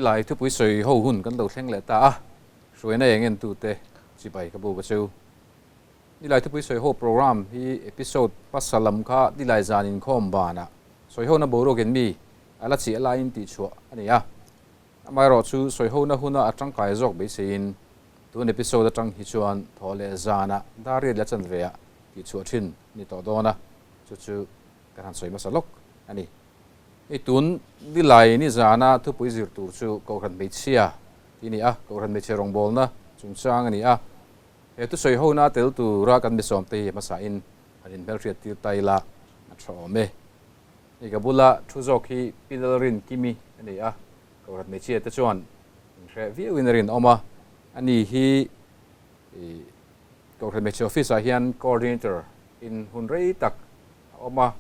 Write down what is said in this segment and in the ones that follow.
Nilai thupui sawi ho hun kan lo thleng leh ta a, hruaina eng entute chibai ka bu ka chu. Nilai thupui sawi ho program hi episode hmasa lam kha nilai zan inkhawm banah sawi hona boruakin mi a la chiah laiin tihchhuah a ni a. Amaherawhchu sawi hona huna a tangkai zawk beiseiin tun episode atang hi chuan thaw leh zanah dar riat leh chanve ah tihchhuah thin a ni tawh dawn a, chu chu kan han sawi hmasa lawk a ni. Hei tun nilai nizana thupui zir tur chu Kohhran Hmeichhia tih a ni a, Kohhran Hmeichhe rawngbawlna chungchang a ni a. He thusawi hona tel tura kan misawmte hi hmasain han inhmelhriat tir ta ila a tha awm e. Hei ka bula thu zawk hi Pi Lalrin Kimi a ni a, Kohhran Hmeichhia te chuan inhreh viauin a rinawm a, ani hi Kohhran Hmeichhe Office ah hian Coordinator in hun rei tak a awm a.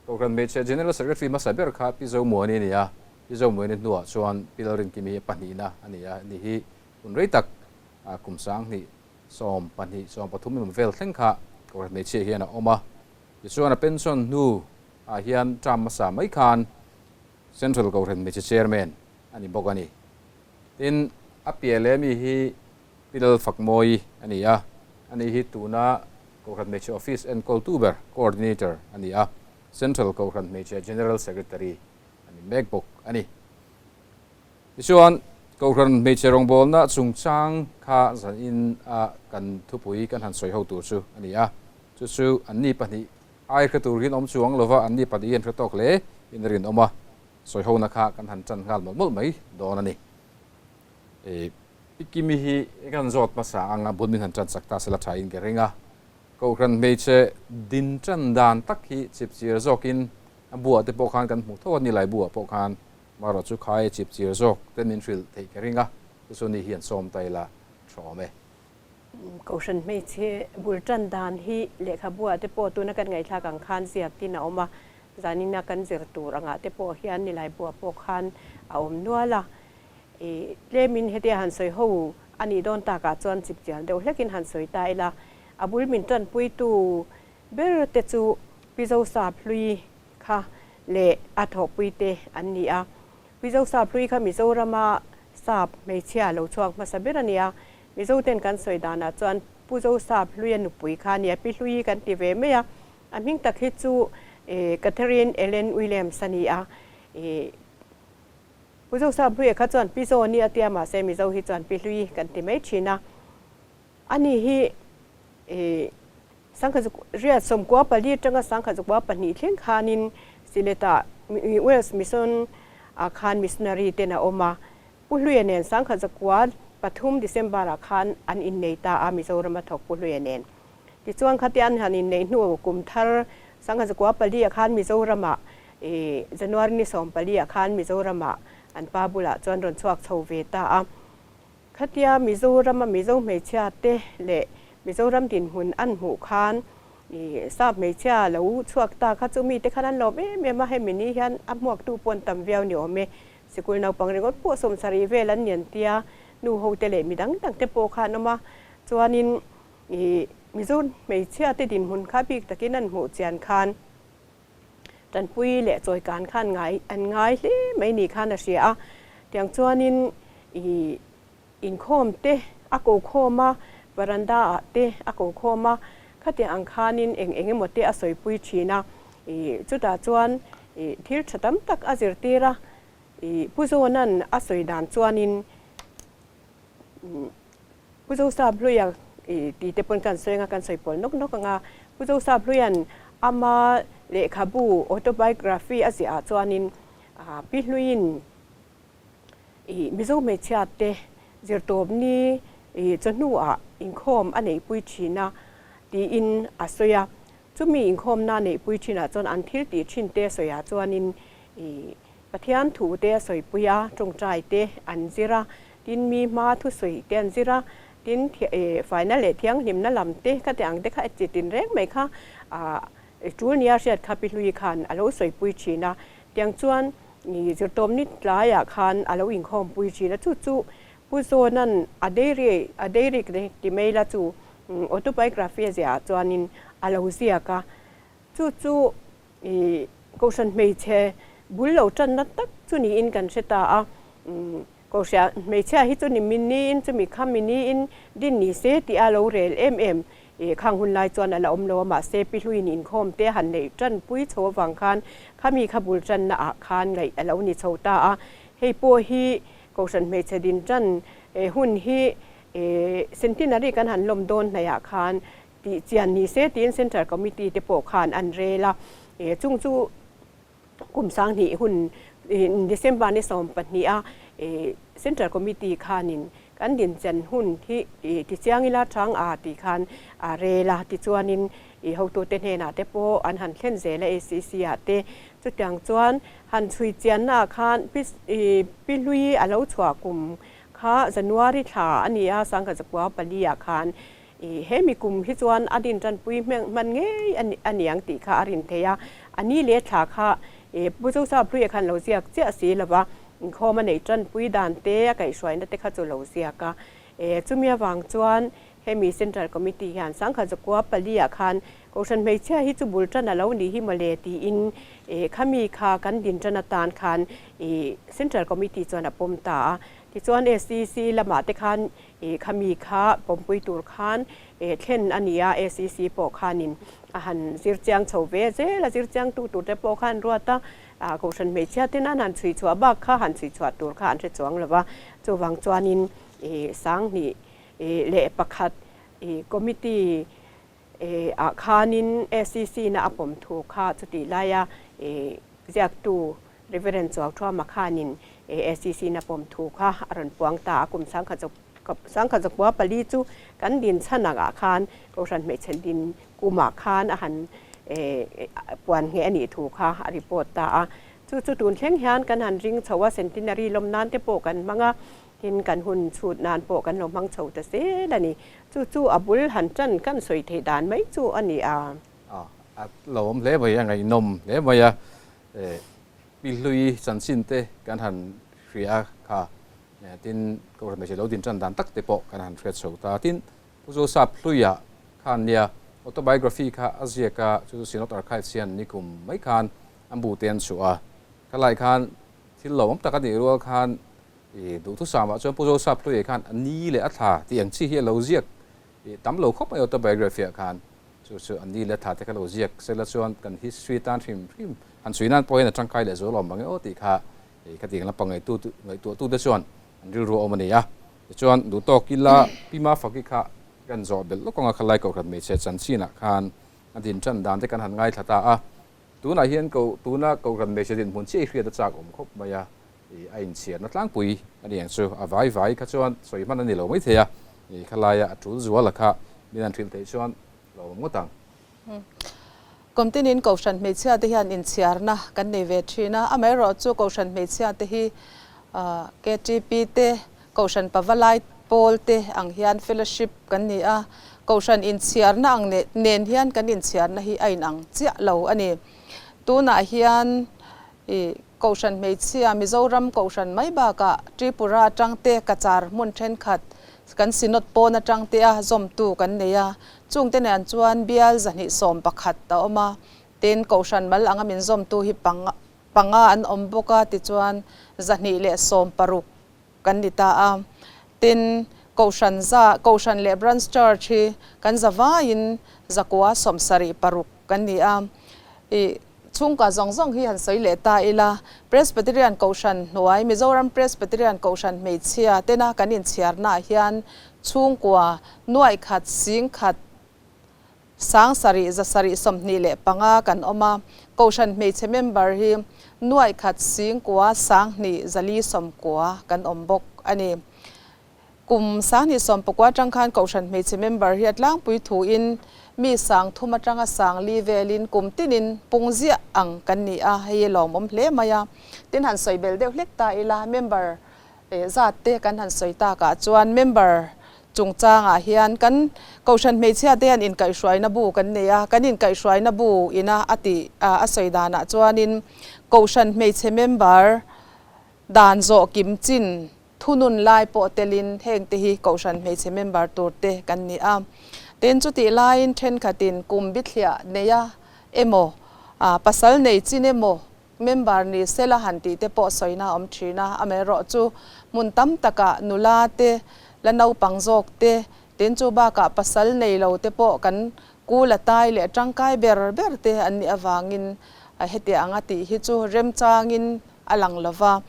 Kohhran Hmeichhe General Secretary hmasa ber kha Pi Zomuani a ni a, Pi Zomuani hnuah chuan Pi Lalrinkimi hi pahnihna a ni a, ni hi hun rei tak kum 2000 2 13 emaw vel thleng kha Kohhran Hmeichhia hian a awm a. Tichuan a pension hnu ah hian term hmasa mai khan Central Kohhran Hmeichhe Chairman a ni bawk a ni. Tin, a piah leh mi hi Pi Lalfakmawii a ni a, ani hi tuna Kohhran Hmeichhe Office enkawltu ber, Coordinator, a ni a, Central Kohhran Hmeichhe General Secretary a ni mek bawk a ni. Tichuan, Kohhran Hmeichhe rawngbawlna chungchang kha zanin a kan thupui kan han sawi ho tur chu a ni a, chu chu anni pahnih ai hre tur hian awm chuang lova anni pahnih hian hre tawk hle in a rinawm a, sawi hona kha kan han tan nghal mawlh mawlh mai dawn a ni. Pi Kimi hi kan zawt hmasa anga bul min han tan chak ta sela thain ka ring a. Kohhran hmeichhe din tan dan tak hi chipchir zawkin a buah te pawh khan kan hmuh tho a, nilai buah pawh khan marawh chu khai chipchir zawk te min hrilh theih ka ring a, chu chu ni hi an sawm ta ila tha awm e. Kohhran hmeichhe bul tan dan hi lehkhabuah te pawh tuna kan ngaihthlak ang khan ziak tin a awm a, zanina kan zir tur angah te pawh hian nilai buah pawh khan a awm nual a. I tlemin hetia han sawi ho a nih dawn takah chuan chipchial deuh hlekin han sawi ta ila, a bul min tanpuitu ber te chu Pi Zosap Hlui kha leh a thawhpui te an ni a. Pi Zosap Hlui kha Mizorama sap hmeichhia lo chhuak hmasa ber a ni a, Mizo ten kan sawi danah chuan Pu Zosap Hluia nupui kha a ni a, Pi Hlui kan ti ve mai a, a hming tak hi chu Catherine Ellen Williams a ni a. Pu Zosap Hluia kha chuan Pi Zawni a tia mahse Mizo hi chuan Pi Hlui kan ti mai thin a. Ani hi Sangkhat 94 atanga 1942 thleng khanin Sylhet-ah Wales Mission ah khan missionary ten a awm a. Pu Hluia nen 1903 December ah khan an innei ta a Mizoram a thawk Pu Hluia nen. Tichuan khatia an han inneih hnu kum thar 1904 ah khan Mizoram ah January ni 14 ah khan Mizoram ah an pa bulah chuan rawn chhuak chho ve ta a. Khatia Mizoram a Mizo hmeichhia te leh Mizoram dinhmun an hmuh khan sap hmeichhia lo chhuak ta kha chu mite khan an lawm em em a, hemi ni hian a hmuaktu pawh an tam viau ni awm e. Sikul naupang ringawt pawh 70 vel an nian tia nu ho te leh midang dang te pawh kha an awm a, chuanin Mizo hmeichhia te dinhmun kha bik takin an hmuh chian khan Tanpui leh chawikan khan ngai an ngai hle mai ni khan a hria a, tiang chuanin ih inkhawm te a ko khawm a, veranda ah te a ko khawm a, khatiang ang khanin eng eng emaw te a sawipui thin a, ih chutah chuan ih thil tha tam tak a zirtir a, ih Pu Zawna'n a sawi dan chuanin Pu Zosap Hluia tih te pawn kan sawi anga kan sawi pawl nawk nawk anga Pu Zosap Hluia'n ama lehkhabu autobiography a ziah ah chuanin Pi Hluiin Mizo hmeichhia te zirtawp ni chawhnu ah inkhawm a neihpui thin a tiin a sawi a. Chumi inkhawmna neihpui thin ah chuan an thil tih thin te sawi ah chuanin Pathian thu te a sawipui a, tawngtai te an zir a, tin mi hma thusawi te an zir a, tin faina leh thianghlimna lam te kha te ang te kha chi tin reng mai kha tul nia hriat kha Pi Hlui khan a lo sawipui thin a, tiang chuan zirtawmni tlaiah khan a lo inkhawmpui thin a, chu chu Pu Zawna'n a dairy a dairy ti mai la chu autobiography a ziahah chuanin a lo ziak a, chu chu I Kohhran hmeichhe bul lo tanna tak chu niin kan hre ta a. Kohhran hmeichhia hi chu ni miniin chumi kha miniin din ni se tih a lo rel em em. Khang hun lai chuan a la awm lo a, mahse Pi Hluiin inkhawm te han neih tan pui chho avang khan khami kha bul tanna ah khan ngaih a lo ni chho ta a. Hei pawh hi Kohhran hmeichhe din tan hun hi Centenary kan han lawm dawn hnaihah khan tih chian ni se tiin Central Committee te pawh khan an rel a. Chung chu Kum 2000 hun December ni 12 a Central Committee khanin kan dinchen hun hi tichiang ila chang a tih khan a rel a, tichuanin hotute hnenah te pawh an han thlen zel a ACC ah te. Chutiang chuan han chhui chianna ah khan Pi Hlui a lo chhuah kum kha January thla a ni a, 1904 ah khan He mi kum hi chuan a din tanpui hman ngei a niang tih kha a rin thei a, a ni leh thla kha Pu Joseph Hluia khan lo ziak chiah si lo va, inkhawm a neih tanpui dan te a kaihhruaina te kha chu lo ziak a. Chumi avang chuan hemi Central Committee hian 1904 ah khan Kohhran hmeichhia hi chu bul tan a lo nih hi mawle tiin khami kha kan din tan atan khan Central Committee chuan a pawm ta a. Tichuan SEC lamah te khan I khami kha pawmpui tur khan thlen a ni a, SEC pawh khanin a han zir chiang chho ve zel a, zir chiang tu tur te pawh khan ruat a, Kohhran hmeichhia ten an han chhui chhuah bak kha han chhui chhuah tur kha an hre chuang lo va, chuvang chuanin 2001 committee ah khanin SEC na a pawm thu kha chutih laia ziaktu Reverend Chuauṭhuama khanin SEC na pawm thu kha a rawn puang ta a, kum 1994 chu kan din chhan angah khan Kohhran hmeichhe din kumah khan a han puan ngheh a nih thu kha a report ta a. Chu chu tun thleng hian kan han ring chho a, centenary lawm nan te pawh kan hmang a, tin kan hun chhut nan pawh kan lo hmang chho ta zel a ni. Chu chu a bul han ṭan kan sawi theih dan mai chu a ni a. A lawm hle mai, a ngaihnawm hle mai a. Pi Hlui chanchin te kan han hria kha, tin Kohhran hmeichhe lo din tan dan tak te pawh kan han hriat chho ta. Tin, Pu Joseph Hluia khan nia autobiography kha a ziak a, chu chu Synod Archives hian nikum mai khan an bu te an chhuah a. Khalai khan thil lawmawm tak a nih rual khan duhthusam ah chuan Pu Joseph Hluia khan a ni leh a thla tih ang chi hi a lo ziak tam lo khawp mai autobiography ah khan. Chu chu an ni leh tha te kha lo ziak sela chuan kan history tan hrim hrim han chhui nan pawhin a tangkai leh zual awm ang e aw tih kha khatiang lampang ngaihtu ngaihtuah tute chuan an rilru a awm a ni a. Tichuan duhtawk ila Pi Mafaki kha kan zawh belh lawk ang a, khalai Kohhran hmeichhe chanchinah khan a din tan dan te kan han ngaithla ta a. Tunah hian ko tuna Kohhran hmeichhe dinhmun chiah i hriat a chak awm khawp mai a, a inchhiarna tlangpui a ni ang chu. A vai vai kha chuan sawi hman a ni lo maithei a, khalaia a tul zuala kha min han hrilh theih chuan lo awm ngawt ang. Kumtinin Kohhran hmeichhia te hian inchhiarna kan nei ve thin a, amaherawh chu Kohhran hmeichhia te hi KTP te, Kohhran Pavalai Pawl te ang hian fellowship kan ni a, Kohhran inchhiarna ang nen hian kan inchhiarna hi a inang chiah lo a ni. Tunah hian i Kohhran hmeichhia Mizoram Kohhran mai bakah Tripura atangte Cachar hmun thenkhat kan Synod pawn atangte a zawmtu kan nei a, chungte nen chuan bial 211 a awm a, tin Kohhran mal anga min zawmtu hi panga an awm bawk a tichuan 260 kan ni ta a. Tin, Kohhran za, Kohhran leh Branch Church hi kan zavaiin 176 kan ni a. I chhungkua zawng zawng hi han sawi leh ta ila, Presbyterian Kohhran hnuai, Mizoram Presbyterian Kohhran hmeichhia tena kan inchhiarnaah hian chhungkua nuaih khat, sing khat, 7725 kan awm a, Kohhran hmeichhe member hi nuaih khat singkua 2490 kan awm bawk a ni. Kum 2019 atang khan Kohhran hmeichhe member hi a tlangpui thuin mi 3000 atanga 4000 velin kum tinin pung ziah ang kan ni a, hei hi lawmawm hle mai a. Tin han sawi bel deuh hlek ta ila, member zat te kan han sawi takah chuan member chungchangah hian kan Kohhran hmeichhia te hian inkaihhruaina bu kan nei a, kan inkaihhruaina bu ina a tih a sawi danah chuanin Kohhran hmeichhe member dan zawh kim chin thunun lai pawh telin heng te hi Kohhran hmeichhe member tur te kan ni a. Tin chutih laiin thenkhatin kum bithliah neia emaw pasal nei chin emaw. Member ni sela han tih te pawh sawina a awm thin a, amaherawhchu hmun tam takah nula te, la naupang zawk te, tin chu bakah pasal nei lo te pawh kan kul a tai leh tangkai ber ber te an nih avangin heti anga tih hi chu remchangin a lang lo va.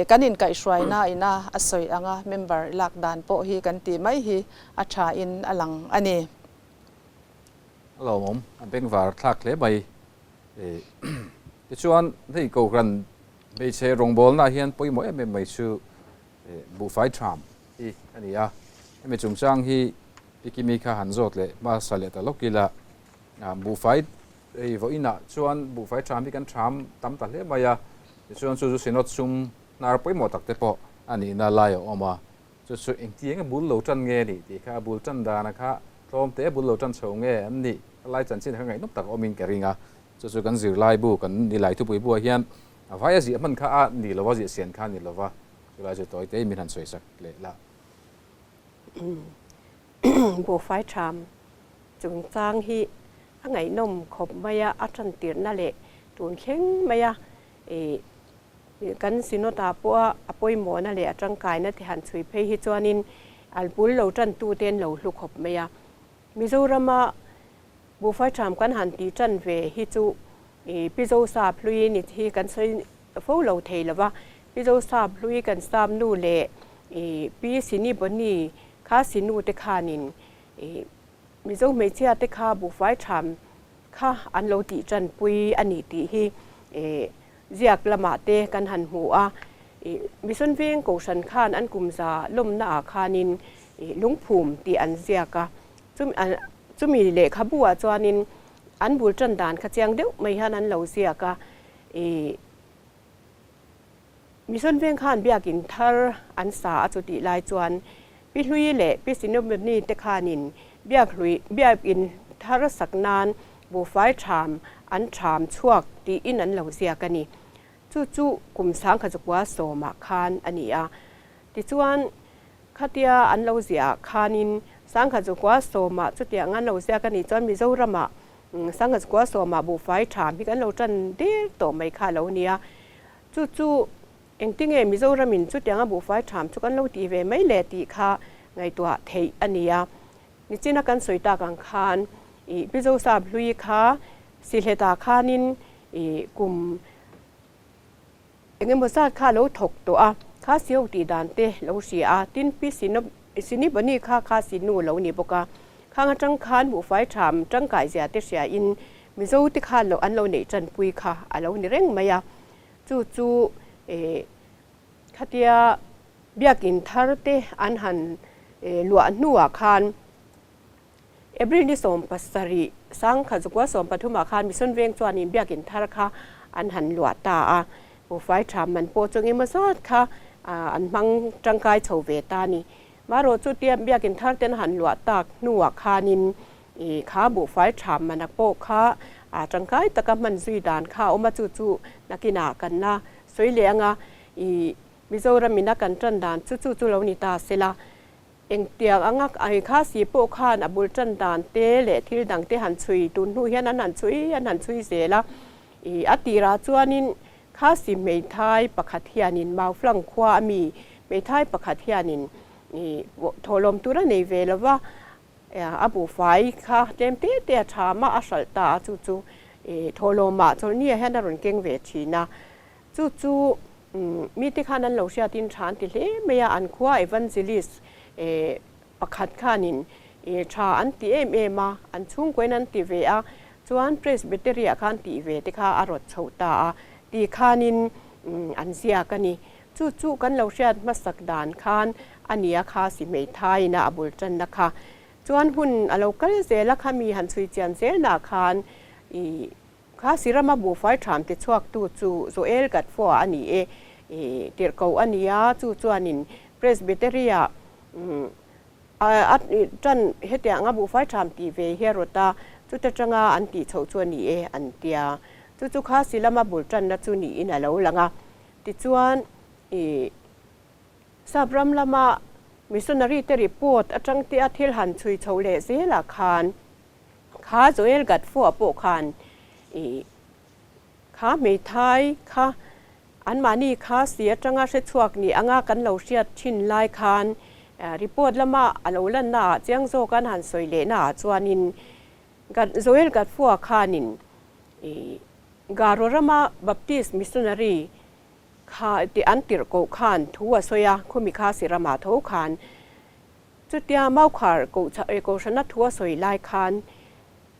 Kan inkaihhruaina ina a sawi anga member lak dan pawh hi kan tih mai hi a thain a lang a ni. A lawmawm, a bengvar thlak hle mai. Tichuan, hei Kohhran hmeichhe rawngbawlnaah hian pawimawh em em mai chu buhfai tham hi a ni a. Hemi chungchang hi Pi Kimi kha han zawt leh hmasa leh ta lawk ila, buhfai hei vawiinah chuan buhfai tham hi kan tham tam ta hle mai a. Tichuan chu chu Synod sum hnar pawimawh tak te pawh a nihna lai a awm a. Chu chu engtiang a bul lo tan nge ni tih kha a bul tan dana kha tlawm te bul lo tan chho nge an nih a lai chanchin kha ngaihnawm tak a awmin ka ring a. Chu chu kan zirlai bu kan nilai thupui buah hian a vai a ziah hman kha a ni lova ziah sian kha a ni lova chulai chu tawi te min han sawi sak leh lah. Buhfai tham chungchang hi a ngaihnawm khawp mai a, a tantirna leh tun thleng mai a ih Kan Synod-ah pawh a pawimawhna leh a tangkaina te han chhui phei hi chuanin a bul lo tantu te an lo hlu khawp mai a. Mizorama buhfai tham kan han tih tan ve hi chu Pi Zosap hlui ni hi kan sawi fo lo thei lo va. Pi Zosap hlui kan sap nu leh Pi Sini Boni kha sinu te khanin Mizo hmeichhia te kha buhfai tham kha an lo tih tanpui a ni tih hi Ziak lamah te kan han hmu a, ih Mission Veng Kohhran khan an kum za lawmna ah khanin ih lungphum tih an ziak a, chumi chumi lehkhabu ah chuanin an bul tan dan kha chiang deuh mai hian an lo ziak a, ih Mission Veng khan biakin thar an sa a chutih lai chuan Pi Hlui leh Pi Sinomoni te khanin biak hlui biakin thar sak nan buhfai tham an tham chhuak tiin an lo ziak a ni. Chu chu kum sangkhat zakua sawmah khan a ni a. Tichuan, khatia an lo ziah khanin sangkhat zakua sawmah chutiang an lo ziak a nih chuan Mizoramah sangkhat zakua sawmah buhfai tham hi kan lo tan der tawh mai kha a lo ni a. Chu chu Engtinge Mizoramin chutianga buhfai tham chu kan lo tih ve mai le tih kha ngaihtuah theih a ni a. Nichina kan sawi tak ang khan ih Pi Zosap hlui kha Sihletah khanin ih kum engemaw zat kha a lo thawk tawh a, kha siho tih dan te lo hria a, tin Pi Sinibani kha kha sinu lo ni bawk a. Khang atang khan buhfai tham tangkai zia te hria in Mizo te khan lo an lo neih tanpui kha a lo ni reng mai a. Chu chu khatia biakin thar te an han luah hnuah khan April ni 17 sangkhat zakua 13 ah khan Mission Veng chuanin biakin thar kha an han luah ta a, buhfai tha man pawh chu engemaw zat kha an hmang tangkai chho ve ta a ni. Marawh chu tia biakin thar te an han luah tak hnuah khanin I kha buhfai tha manak pawh kha a tangkai taka hman zui dan kha a awm a, chu chu nakinah kan la sawi leh ang a, i Mizoram ina kan tan dan chu chu chu lo ni ta se la, engtiang anga i kha si pawh khan a bul tan dan te leh thil dang te han chhui tun hnu hian an han chhui an han chhui zel a, i a tirah chuanin kha si hmeithai pakhat hianin Mauflang khua a mi hmeithai pakhat hianin i thawhlawm tur a nei ve lo va, A buhfai kha tlem te te a tha mah a hralh ta a, chu chu thawhlawmah chawlhni ah hian a rawn keng ve thin a. Chu chu mite khan an lo hriatin tha an ti hle mai a, an khua evangelist pakhat khanin tha an ti em em a, an chhungkuain an ti ve a, chuan Presbytery ah khan tih ve te kha a rawt chhoh ta a, ti khanin an ziak a ni. Chu chu kan lo hriat hmasak dan khan a nia kha si hmeithaiin a a bul tanna kha. Chuan hun a lo kal zel a kha mi han chhui chian zelna khan i kha si rama buhfai tham ti chhuaktu chu Joel Gatfoa a ni e i tirhko a nia chu chuanin Presbytery-ah a tan hetiang a buhfai tham tih ve hi a rawt a, chuta tanga an tih chhoh chu a ni e an tia. Chu chu kha si lama bul tanna chu niin a lo lang a. Tichuan, i Sap ram lama missionary te report atang te a thil han chhui chho leh zelah khan kha Joel Gatfua pawh khan i Kha hmeithai kha anmahni kha si atanga hre chhuak ni anga kan lo hriat thin lai khan report lama a lo lanna ah chiang zawk an han sawi lehna ah chuanin Joel Gatfua khanin Garo rama Baptist missionary kha tih an tirh koh khan thu a sawi a, khumi kha si ramah tho khan chutia Maukhar kohhrana thu a sawi lai khan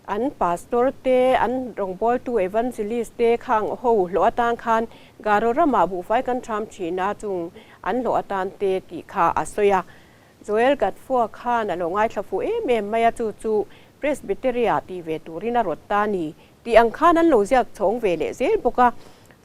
An pastor te, an rawngbawltu evangelist te khang ho hlawh atan khan Garo ramah buhfai kan tham thin a, chung an hlawh atan te tih kha a sawi a. Joel Gatfua khan a lo ngaithla fuh em em mai a, chu chu Presbytery-ah tih ve turin a rawt ta a ni tih ang khan an lo ziak chhawng ve leh zel bawk a.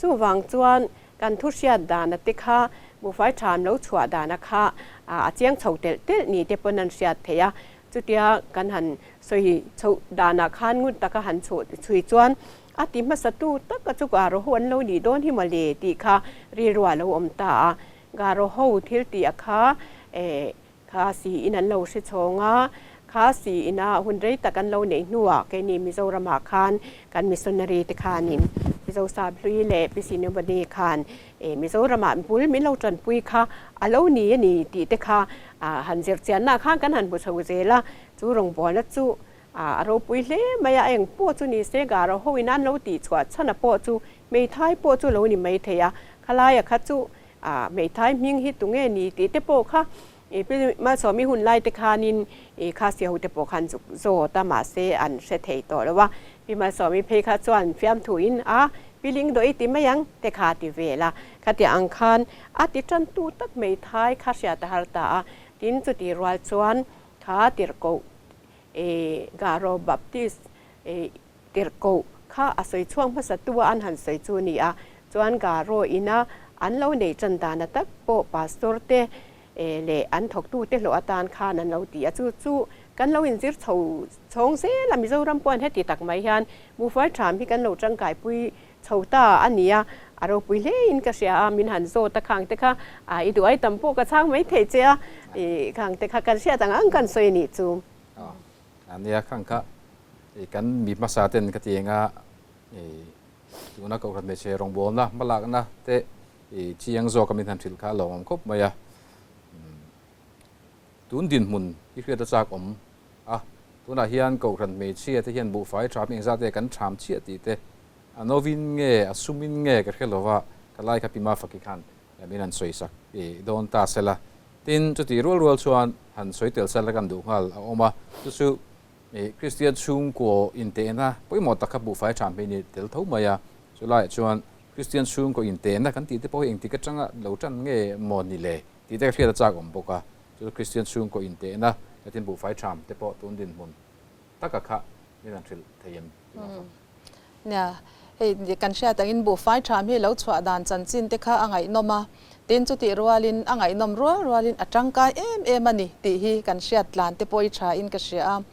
Chuvang chuan kan thu hriat dana te kha buhfai tham lo chhuah dana kha a chiang chho telh telh ni te pawn an hriat theih a. Chutia kan han sawi chhoh danah khan ngun taka han chhuh chhui chuan a ti hmasa tu taka chu Garo ho an lo nih dawn hi mawle tih kha rilru a lo awm ta a. Garo ho thil tih a kha eh kha si in an lo hre chhawng a, kha si ina hun rei tak an lo neih hnuah keini Mizoramah khan kan missionary te khanin Mizo sap hlui leh Pi Sinubani khan eh Mizoramah bul min lo tanpui kha a lo ni a ni tih te kha Han zir chianna khan kan han hmu chho zel a, chu rawngbawlna chu a ropui hle mai a, eng pawh chu ni se Garo ho in an lo tih chhuah chhan a pawh chu hmeithai pawh chu lo ni mai thei a, khalai a kha chu hmeithai hming hi tunge ni tih te pawh kha Malsawmi hun lai te khanin kha siahu te pawh khan zuk zawt a mahse an hre thei tawh lo a, Pi Malsawmi phei kha chuan fiamthu in a Pi Lingdawh i ti mai ang te kha a ti vel a, khatiang ang khan a ti tan tu tak hmeithai kha hriat a har ta a, tin chuti rual chuan kha tirhkoh Garo Baptist tirhkoh kha a sawi chhuak hmasa tu a an han sawi chu ni a, chuan Garo ina an lo nei tan dana tak pawh pastor te leh an thawktute hlawh atan khan an lo ti a, chu chu kan lo inzir chho chhawng zel a, Mizoram pawh an heti tak mai hian Buhfai tham hi kan lo tangkaipui chho ta a ni a, a ropui hle in ka hria a, min han zawt a khang te kha i duh ai tam pawh ka chhang mai thei che a, i khang te kha kan hriat ang ang kan sawi a nih chu. A nia khang kha kan mi hmasa ten ka ti eng a, tuna Kohhran hmeichhe rawngbawlna hmalakna te i chiang zawk a min han hrilh kha a lawmawm khawp mai a. Tun dinhmun hi hriat a chak awm a, tunah hian Kohhran hmeichhia te hian buhfai tham engzat nge kan tham chiah tih te a novin nge a sumin nge ka hre lova ka lai kha Pi Mafaki khan min han sawi sak i dawn ta sela. Tin, chutih rual rual chuan han sawi tel sela kan duh nghal a awm a, chu chu Kristian chhungkaw intehna pawimawh tak kha buhfai tham hi ni tel tho mai a, chulaiah chuan Kristian chhungkaw intehna kan tih te pawh hi engtik atanga lo tan nge maw ni le tih te ka hriat a chak awm bawk a, chu Kristian chhungkaw intehna Latin buhfai tham te pawh tun dinhmun taka kha min han hrilh thei em tih mah fak. Nia, hei kan hriat angin buhfai tham hi lo chhuah dan chanchin te kha a ngaihnawm a, tin chutih rualin a ngaihnawm rual rualin a tangkai em em a ni tih hi kan hriat tlan te pawh i tha in ka hria a.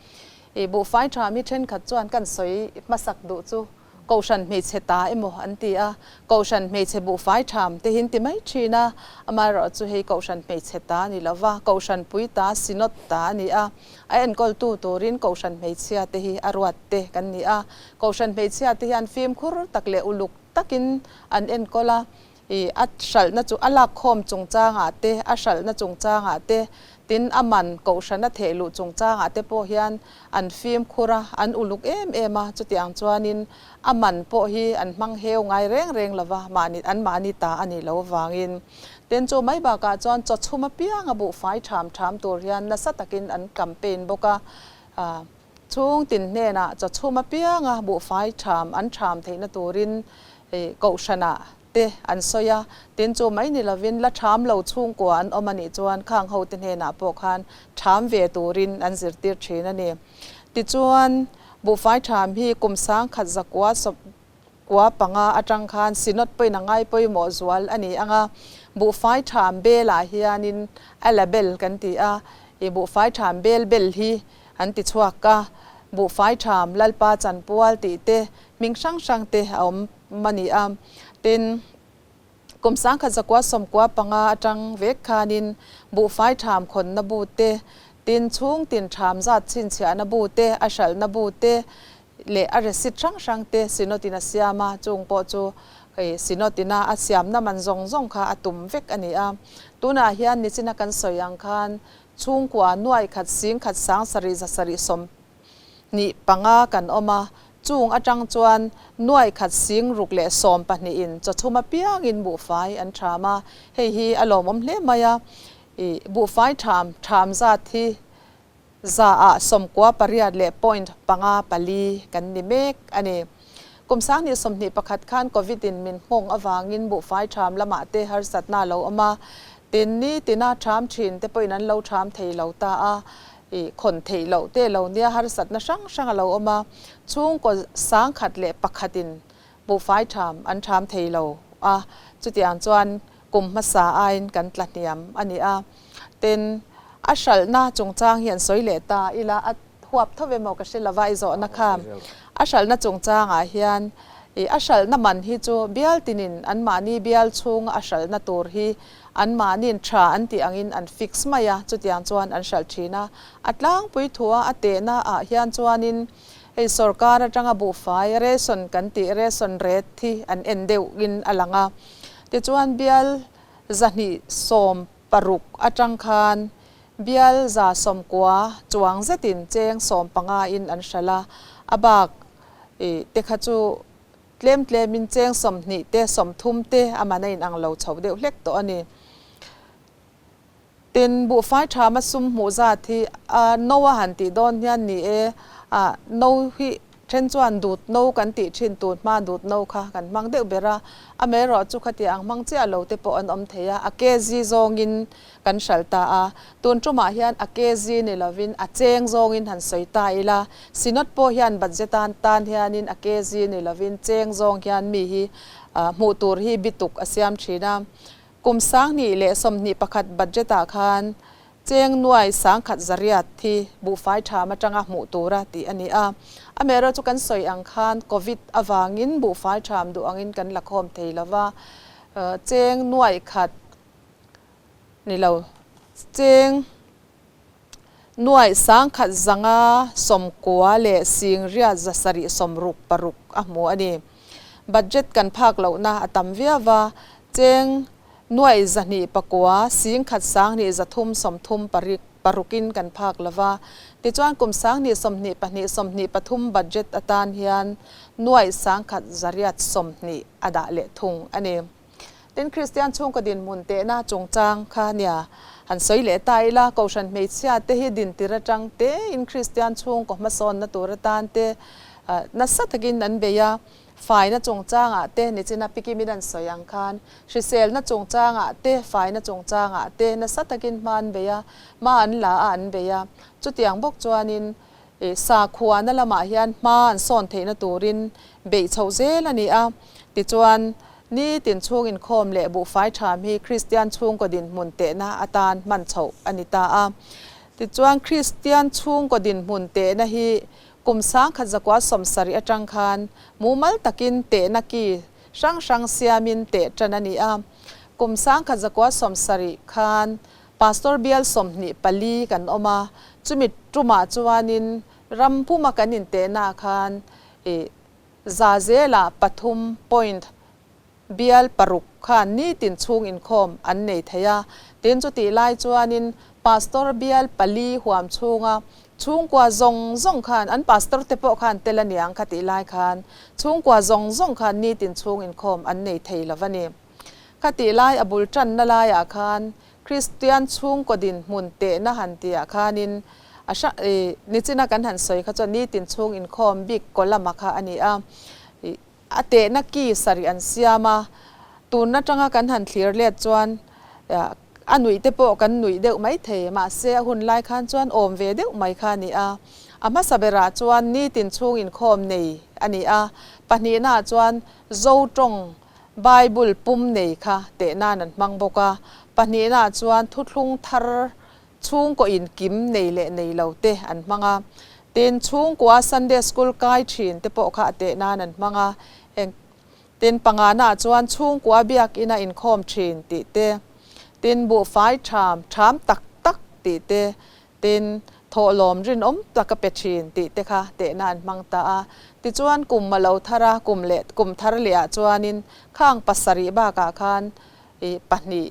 I buhfai tham hi thenkhat chuan kan sawi hmasak duh chu Kohhran hmeichhe ta emaw an ti a, Kohhran hmeichhe buhfai tham te hi an ti mai thin a, amaherawhchu hei Kohhran hmeichhe ta a ni lo va, Kohhran pui ta, Synod ta a ni a, a enkawltu turin Kohhran hmeichhia te hi a ruat te kan ni a, Kohhran hmeichhia te hian fimkhur tak leh uluk takin an enkawl a, I a hralhna chu a lakkhawm chungchangah te, a hralhna chungchangah te, tin a man kohhrana theh luh chungchangah te pawh hian an fimkhur a, an uluk em em a, chutiang chuanin a man pawh hi an hmang heu ngai reng reng lo va, mahni an mahni ta a nih loh avangin. Tin chu mai bakah chuan chaw chhum apianga buhfai ṭham ṭham tur hian nasa takin an campaign bawk a, Chhung tin hnenah chaw chhum apianga buhfai ṭham an ṭham theihna turin kohhranah te an sawi a, tin chu mai ni lovin la ṭham lo chhungkua an awm a nih chuan khang hote hnenah pawh khan ṭham ve turin an zirtir ṭhin a ni. Tichuan, buhfai ṭham hi kum 1000 zakua kua panga atang khan Synod pawhin a ngai pawimawh zual a ni ang a, buhfai tham belah hianin a label kan ti a, i buhfai tham bel bel hi an ti chhuak a, buhfai tham Lalpa chanpual tih te hming hrang hrang te a awm a ni a, tin kum 1995 atang vek khanin buhfai tham khawnna bu te, tin chhung tin tham zat chhinchhiahna bu te, a hralhna bu te. leh a receipt hrang hrang te Synod in a siam a, chung pawh chu hei Synod ina a siamna man zawng zawng kha a tum vek a ni a. Tunah hian nichina kan sawi ang khan chhungkua nuai khat sing khat sang sarih za sarih 25 kan awm a, chung atang chuan nuai khat sing ruk leh 12 in chawchhum apiangin buhfai an tham a, hei hi a lawmawm hle mai a, ih buhfai tham tham zat hi Za ah 98 leh point panga pali kan ni mek a ni. Kum 2021 khan Covid in min nghawng avangin buhfai ṭham lamah te harsatna a lo awm a, tin ni tina ṭham ṭhin te pawhin an lo ṭham thei lo ta a, ih khawn theih loh te lo nia harsatna hrang hrang a lo awm a, chhungkaw 101 in buhfai ṭham an ṭham thei lo a, chutiang chuan kum hmasa aiin kan tla hniam a ni a. Tin, a hralhna chungchang hi an sawi leh ta ila a huap tho emaw ka hre lova i zawhna kha. A hralhna chungchangah hian ih a hralhna man hi chu bial tinin anmahni bial chhunga a hralhna tur hi anmahniin tha an tih angin an fix mai a, chutiang chuan an hralh thin a. A tlangpui thua a tehna ah hian chuanin hei sorkar atanga buhfai ration kan tih ration rate hi an en deuhin a lang a. Tichuan bial 260 atang khan bial 190 chuang zetin cheng 15 in an hralh a, a bak te kha chu tlem tlemin cheng 20 te 30 te a man a inang lo chho deuh hlek tawh a ni. Tin, buhfai thama sum hmuh zat hi a no a han tih dawn hian ni e, a no hi then chuan dut no kan tih thin tun hma dut no kha kan hmang deuh ber a, amaherawh chu khatiang ang hmang chiah lo te pawh an awm thei a, a kg zawngin kan hral ta a, tun tumah hian a kg ni lovin a cheng zawngin han sawi ta ila, Synod pawh hian budget tan tan hianin a kg ni lovin cheng zawng hian mi hi hmuh tur hi bituk a siam thin a. Kum 2021 budget ah khan cheng nuai 1008 thi buhfai tham atanga hmuh tura tih a ni a. Amaherawhchu chu kan sawi ang khan Covid avangin buhfai tham duh angin kan la khawm thei lova, cheng nuai khat ni lo, cheng nuai 1190 leh singriat 766 a hmu a ni. Budget kan phak lohna a tam viau va, cheng nuai 209 10 sang hnih 330 parik parukin kan phak lova. Tichuan kum 2022 23 budget atan hian nuai 1120 a dah leh thung a ni. Tin, Kristian chhungkaw dinhmun tehna chungchang kha nia han sawi leh ta ila, Kohhran hmeichhia te hi dintir atang tein Kristian chhungkaw hmasawnna tur atan te nasa takin an bei a, faina chungchangah te nichina pikimin an sawi ang khan hriselna chungchangah te faina chungchangah te nasa takin hma an bei a, hma an la a an bei a. Chutiang bawk chuanin sakhuana lamah hian hma an sawn theihna turin beih chhoh zel a ni a. Tichuan, nitin chhung inkhawm leh buhfai tham hi Kristian chhungkaw dinhmun tehna atan hman chhoh a ni ta a. Tichuan, Kristian chhungkaw dinhmun tehna hi kum 1970 atang khan mumal takin tehna ki hrang hrang siamin teh tan a ni a. Kum 1970 khan Pastor bial 24 kan awm a, chumi tumah chuanin ram puma kan intehnaah khan ih za zelah pathum point bial paruk khan nitin chhung inkhawm an nei thei a. Tin, chutih lai chuanin Pastor bial pali huam chhunga chhungkua zawng zawng khan an pastor te pawh khan tel a niang kha tih lai khan chhungkua zawng zawng khan nitin chhung inkhawm an nei thei lo a ni. Kha tih lai a bul tanna laiah khan Kristian chhungkaw dinhmun tehna han tihah khanin a hra ih nichina kan han sawi kha chuan nitin chhung inkhawm bik kawlama kha a ni a. Ih a tehna ki sarih an siam a, tun atanga kan han thlir let chuan a nuih te pawh kan nuih deuh mai thei mahse a hun lai khan chuan awm ve deuh mai kha a ni a. A hmasa berah chuan nitin chhung inkhawm nei a ni a, pahnihnaah chuan Zo tawng Bible pum nei kha teh nan an hmang bawk a, pahnihnaah chuan thuthlung thar chhungkaw inkim nei leh nei lo te an hmang a, tin chhungkua Sunday School kai thin te pawh kha a teh nan an hmang a, eng tin panganaah chuan chhungkua biakina inkhawm thin tih te, tin buhfai tham tham tak tak tih te, tin. Thawhlawm rinawm tak a pe thin tih te kha tehna an hmang ta a. Tichuan kum a lo thar a, kum leh kum thar leh ah chuanin khang pasarih bakah khan ih pahnih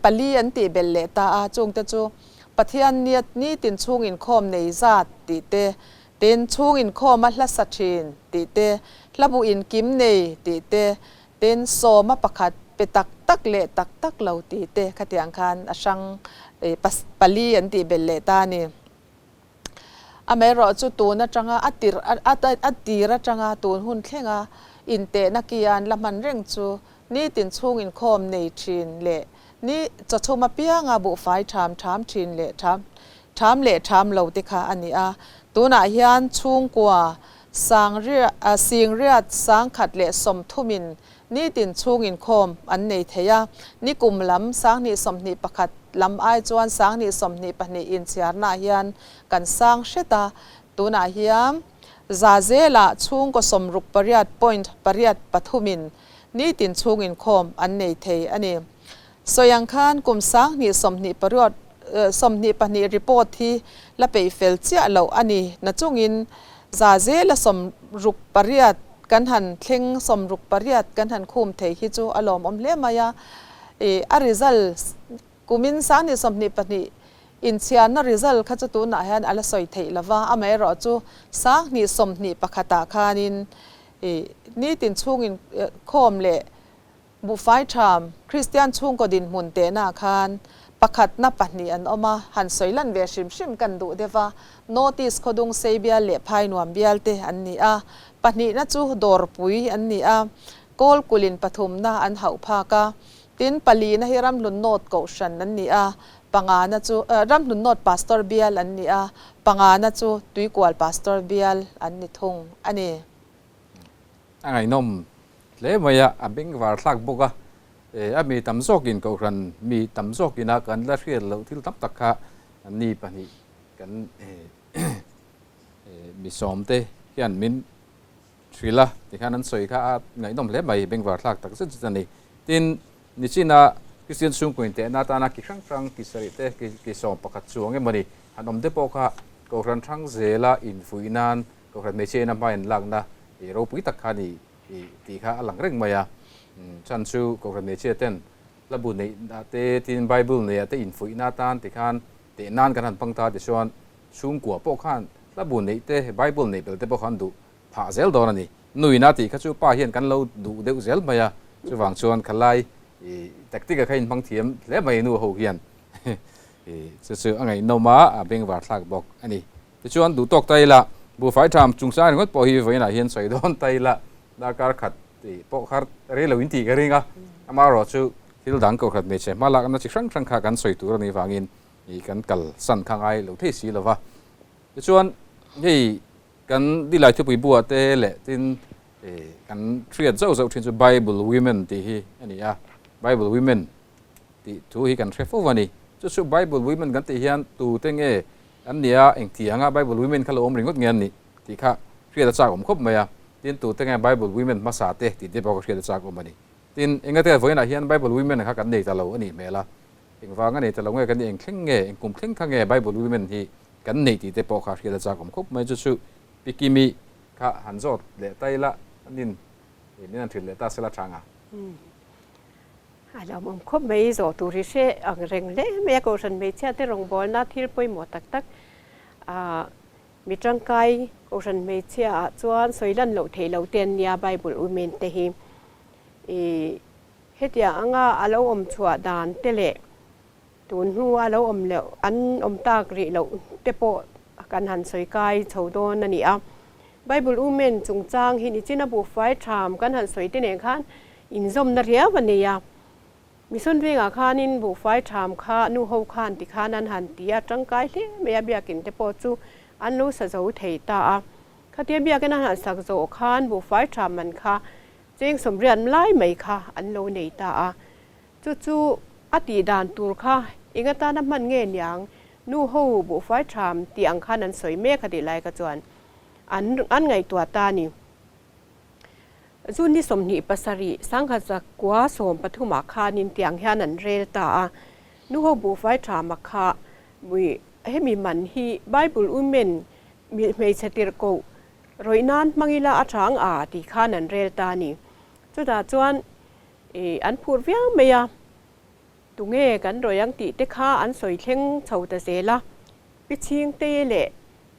pali an tih belh leh ta a, chungte chu Pathian nia nitin chhung inkhawm nei zat tih te, tin chhung inkhawm a hla sa thin tih te, hlabu inkim nei tih te, Tin, sawma pakhat pe tak tak leh tak tak lo ti te khatiang khan a hrang pali an tih belh leh ta a ni. Amaherawh chu tun atanga a tir a tir atanga tun hun thlenga intehna kian la hman reng chu nitin chhung inkhawm nei thin leh ni chawchhum apianga buhfai tham tham thin leh tham tham leh tham lo te kha a ni a. Tunah hian chhungkua Singriat sangkhat leh sawmthumin nitin chhung inkhawm an nei thei a, nikum lam 2021 lam ai chuan 2022 inchhiarnaah hian kan sang hret a, tunah hian za zelah chhungkaw sawmruk pariat point pariat pathumin nitin chhung inkhawm an nei thei a ni. Sawi ang khan kum 2020 22 report hi la peih fel chiah loh a ni nachungin za zela 68 kan han thleng 68 kan han khum thei hi chu a lawmawm hle mai a. Ih a result kumin 2022 inchhiarna result kha chu tunah hian a la sawi theih lova, amaherawh chu 2021 ah khanin ih nitin chhungin khawm leh Buhfai ṭham, Kristian chhungkaw dinhmun tehna khan pakhatna pahnih an awm a, han sawi lan ve hrim hrim kan duh deuh a, Notice khawdung sei bial leh phai nuam bial te an ni a, pahnihna chu dawrpui an ni a, kawl kulin pathumna an hauh phak a, tin palina hi Ramhlun North Kohhran an ni a, pangana chu Ramhlun North Pastor bial an ni a, pangana chu Tuikual Pastor bial an ni thung a ni. A ngaihnawm hle mai a, a bengvar thlak bawk a, a mi tam zawkin kohhran mi tam zawkin a kan la hriat loh thil tam tak kha ni pahnih kan mi sawmte hian min hrilh a tikhan an sawi kha a ngaihnawm hle mai, bengvar thlak tak zet zet a ni. Tin, nichina Kristian chhungkaw intehna atana ki hrang hrang ki sarih te ki sawm pakhat chuang emawni han awm te pawh kha kohhran hrang zela infuih nan Kohhran hmeichhia in a hma in lakna i ropui tak kha ni i tih kha a lang reng mai a. Chhan chu Kohhran hmeichhia ten hlabu neihna te tin Bible neihah te infuihna atan ti khan teh nan kan han hmang ta tichuan chhungkua pawh khan hlabu neih te Bible neih bel te pawh khan duh phah zel dawn a ni. Nuina tih kha chu pa hian kan lo duh deuh zel mai a, chuvang chuan khalai i tactic a kha inhmang thiam hle mai nu ho hian i chu chu a ngaihnawm a, a bengvar thlak bawk a ni. Tichuan, duh tawk ta ila, buhfai tham chungchang ringawt pawh hi vawiinah hian sawi dawn ta ila, darkar khat pawh kha rei lo in tih ka ring a, amaherawh chu thil dang kohhran hmeichhe hma lakna chi hrang hrang kha kan sawi tur a nih vangin kan kal san kha ngai lo thei si lo va. Tichuan, hei kan Dilai thupui buah te leh tin kan hriat zauh zauh thin chu Bible Women tih hi a ni a, Bible Women tih thu hi kan hre fo a ni. Chu chu Bible Women kan tih hian tute nge An ni a, engtianga Bible Women kha lo awm ringawt nge an nih tih kha hriat a chak awm khawp mai a. Tin, tute nge Bible Women hmasa te tih te pawh kha hriat a chak awm a ni. Tin, engate vawiinah hian Bible Women kha kan nei ta lo a nih hmel a. Engvanga nei ta lo nge kan nih, eng thleng nge, eng kum thleng kha nge Bible Women hi kan neih tih te pawh kha hriat a chak awm khawp mai. Chu chu Pi Kimi kha han zawt leh ta ila, anin min han hrilh leh ta sela tha nga. A lawmawm khawp mai zawh tur hi hre ang reng hle mai a, Kohhran hmeichhia te rawngbawlna thil pawimawh tak tak ah mi tangkai Kohhran hmeichhia ah chuan sawi lan loh theih loh te an nia Bible Women te hi ih hetiang anga a lo awm chhuah dan te leh tun hnu a lo awm loh an awm tak rih loh te pawh kan han sawi kai chho dawn a ni a. Bible Women chungchang hi nichina buhfai tham kan han sawi te nen khan Inzawmna riau a nei a, Mission vengah khanin buhfai tham kha nu ho khan ti khan an han ti a, tangkai hle mai a, biakin te pawh chu an lo sa zo thei ta a. Khatia biakin an han sak zawh khan buhfai tham man kha cheng sawmriat lai mai kha an lo nei ta a. Chu chu a tih dan tur kha eng atana hman nge niang, nu ho buhfai tham tih ang khan an sawi mek a tih lai kha chuan an an ngaihtuah ta a ni. June ni 27, 1913 ah khanin tiang hian an rel ta a, nuho buhfai tha mak kha mui Hemi man hi Bible Women hmeichhe tirhkoh rawih nan hmang ila a tha ang a tih khan an rel ta a ni. Chutah chuan an phur viau mai a, tunge kan rawih ang tih te kha an sawi thleng chho ta zel a. Pi Chhingte leh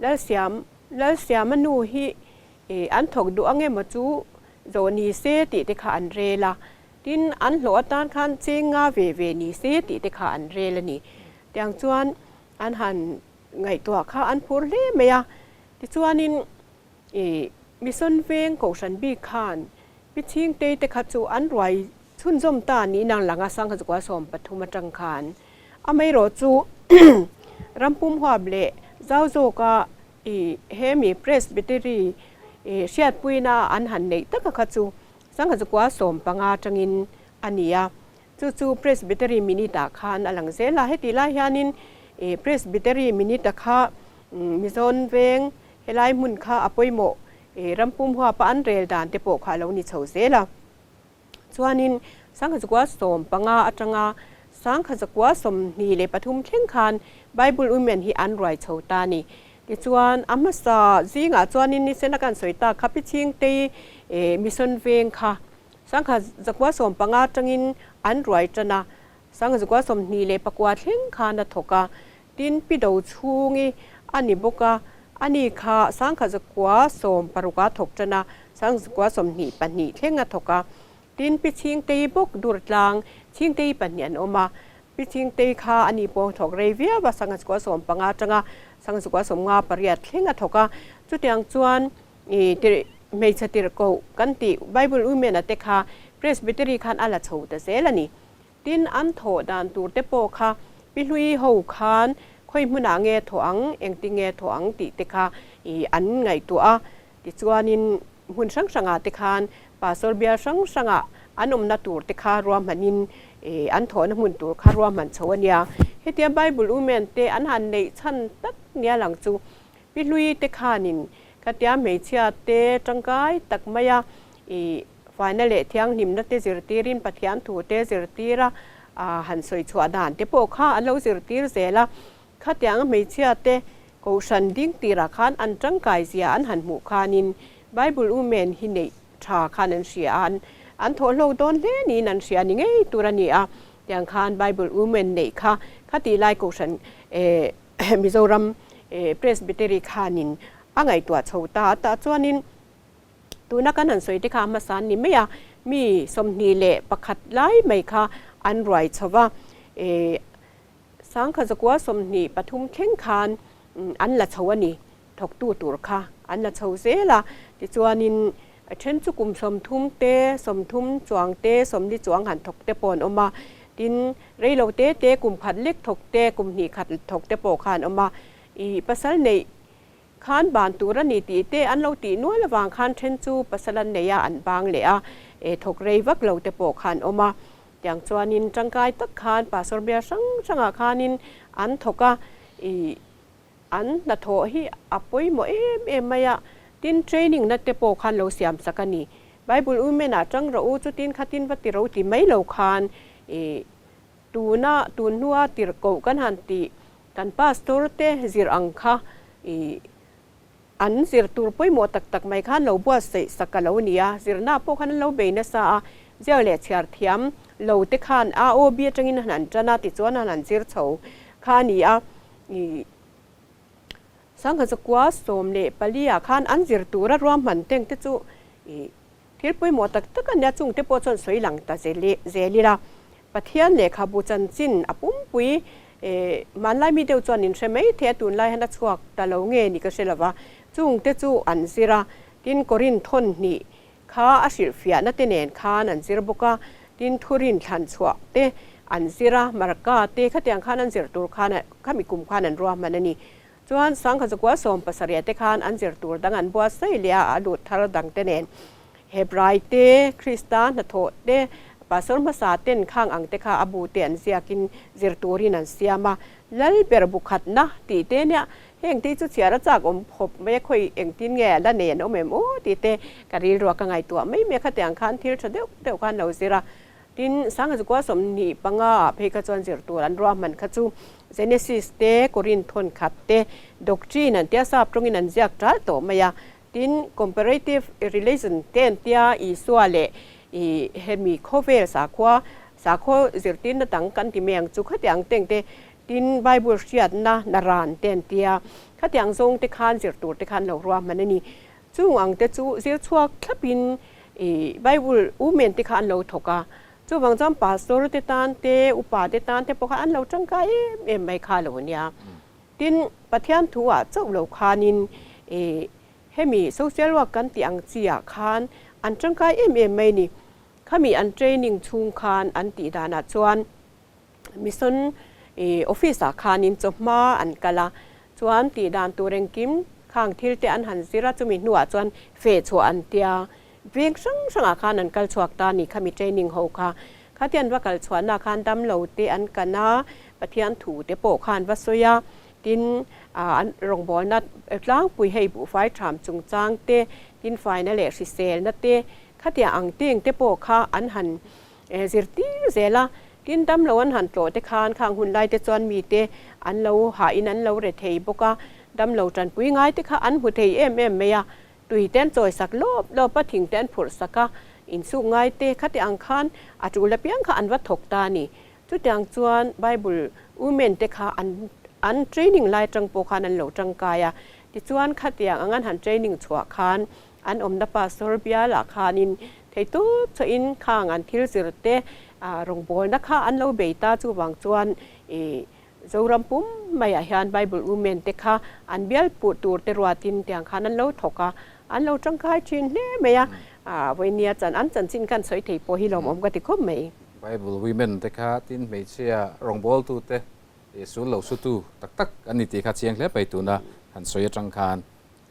Lalsiam Lalsiama nu hi an thawk duh ang emaw chu zawh ni se tih te kha an rel a, tin an hlawh atan khan cheng nga ve ve ni se tih te kha an rel a ni. Tiang chuan an han ngaihtuah kha an phur hle mai a, tichuanin ih Mission Veng Kohhran bik khan Pi Chhingtei te kha chu an ruai chhunzawm ta niin ang lang a, Sangha 13 atang khan. Amaherawh chu rampum huap leh zau zawka ih hemi Presbytery ih hriatpuina an han neih taka kha chu 1915 atangin a ni a. Chu chu Presbytery Minute ah khan a lang zel a, hetih lai hianin ih Presbytery Minute a kha Mizawn veng helai hmun kha a pawimawh ih rampum huapa an rel dan te pawh kha a lo ni chho zel a. Chuanin 1915 atanga 1923 thleng khan Bible Women hi an ruai chho ta a ni. Tichuan a hmasa zingah chuanin nisena kan sawi tak kha Pi Chhingtei ih Mission veng kha 1915 atangin an ruai tan a, 1924 thleng khan a thawk a, tin pi do chhungi a ni bawk a, ani kha 1916 a thawk tan a, 1922 thleng a thawk a, tin pi Chhingtei bawk dur tlang Chhingtei pahnih an awm a, pi Chhingtei kha ani pawh thawk rei viau a, 1915 atanga 1958 thleng a thawk a, chutiang chuan I tirh hmeichhe tirh koh kan tih Bible Women a te kha Presbytery khan a la chho ta zel a ni. Tin, an thawh dan tur te pawh kha Pi Hlui ho khan khawi hmunah nge thawh ang, engti nge thawh ang tih te kha i an ngaihtuah a. Tichuanin hmun hrang hrangah te khan Pastor bial hrang hrangah an awmna tur te kha ruahmanin i an thawhna hmun tur kha ruahman chho a nia. Hetia Bible Women te an han neih chhan tak nia lang chu Pi Hlui te khanin khatia hmeichhia te tangkai tak maia i faina leh thianghlimna te zirtirin Pathian thu te zirtir a, han sawi chhuah dan te pawh kha an lo zirtir zel a. Khatiang hmeichhia te Kohhran ding tirah khan an tangkai zia an han hmuh khanin Bible Women hi neih tha khan an hria a, an thawhhlawk dawn hle niin an hria ni ngei tur a ni a. Tiang khan Bible Women neih kha khatih lai Kohhran Mizoram Presbytery khanin a ngaihtuah chho ta a, tah chuanin tuna kan han sawi te kha a hmasa an ni mai a, mi 21 lai mai kha an ruai chho va, 1923 thleng khan an la chho a ni, thawktu tur kha an la chho zel a, tichuanin A then chu kum 30 te, 30 chuang te, 40 chuang han thawk te pawh an awm a. Tin, rei lo te te kum khat lek thawk te, kum hnih khat thawk te pawh kha an awm a. I pasal neih khan ban tur a ni tih te an lo tih nual avang khan then chu pasal an nei a, an bang leh a, e thawk rei vak lo te pawh kha an awm a. Tiang chuanin tangkai tak khan pastor bial hrang hrangah khanin an thawk a, i An hnathawh hi a pawimawh em em mai a, tin training na te pawh khan lo siam sak a ni. Bible Women ah tang rawh u, chutin khatin va ti ro ti mai lo khan i tuna tun hnua tirhkoh kan han tih kan pastor te zir ang kha i an zir tur pawimawh tak tak mai khan lo buatsaih sak a lo ni a, zirna pawh khan an lo bei nasa a, ziak leh chhiar thiam lo te khan AOB atangin han han tan a tichuan han han zir chho kha a ni a. I 1914 ah khan an zir tura ruahman teng te chu i thil pawimawh tak tak a nia, chung te pawh chuan sawi lang ta zel ila. Pathian lehkhabu chanchin a pumpui hmanlai mi deuh chuan in hre mai thei a, tunlai hian a chhuak ta lo nge ni ka hre lo va, chung te chu an zir a, tin Korin thawn hnih Kha a hrilhfiahna te nen khan an zir bawk a, tin thurin thlan chhuah te an zir a, Marka te khatiang khan an zir tur khan khami kum khan an ruahman a ni. Chuan 1917 te khan an zir tur dang an buatsaih leh a, a lut thar dang te nen Hebrai te, Krista hnathawh te, Pastor hmasa ten khang ang te kha a bu te an ziakin zir turin an siam a, Lal ber bu khatna tih te nia Heng te chu chhiar a chak awm khawp mai a, khawi engtin nge a la nei an awm em aw tih te ka rilru a ka ngaihtuah mai mai a, khatiang khan thil tha deuh deuh khan lo zir a. Tin, Sangazukua 25 ah phei kha chuan zir tur an ruahman kha chu Genesis te, Korinth thawnkhat te, Doctrine an tia sap tawngin an ziak ṭal tawh mai a. Tin, Comparative Religion te an tia Isua leh i hemi khawvel sakhua, sakhaw zirtirna dang kan ti mai ang chu khatiang teng te, tin Bible hriatna naran te an tia khatiang zawng te khan zir tur te khan lo ruahman a ni. Chung ang te chu zir chhuak thlapin i Bible u men te kha an lo thawk a, chuvang chuan pastor te tan te, upa te tan te pawh kha an lo tangkai em em mai kha lo nia. Tin, Pathian thu ah chauh lo khanin i hemi social work kan tih ang chi ah khan an tangkai em em mai ni. Khami an training chhung khan an tih danah chuan Mission office ah khanin chawhma an kal a, chuan tih dan tur engkim khang thil te an han zir a, chumi hnuah chuan feh chhuah an tia. Veng hrang hrangah khan an kal chhuak ta a ni khami training ho kha. Khati an va kal chhuahna khan damlo te an kan a, Pathian thu te pawh khan va sawi a, tin an rawngbawlna tlangpui hei buhfai tham chungchang te, tin faina leh hriselna te, khatiang ang teng te pawh kha an han Zirtir zel a, tin damlo an han tlawh te khan khang hun lai te chuan mite an lo hahin an lo re thei bawk a, damlo tanpui ngai te kha an hmu thei em em mai a, tui te an chawi sak lawp lawp a, thing te an phurh sak a, insuk ngai te khati ang khan a tul apiang kha an va thawk ta a ni. Chutiang chuan Bible women te kha an an training lai atang pawh khan an lo tangkai a, tichuan khatiang ang an han training chhuah khan An awmna pastor bialah khanin theitup chawhin khang an thil zir te rawngbawlna kha an lo bei ta chuvang chuan i Zoram pum maiah hian Bible Women te kha an bial puh tur te ruatin tiang khan an lo thawk a, an lo tangkai thin hle mai a, vawinia chan an chanchin khan sawi thei pawh hi lawmawm ka ti khawp mai. Bible Women te kha tin hmeichhia rawngbawltute sul lo sutu tak tak an ni tih kha chiang hle mai tuna han sawi atang khan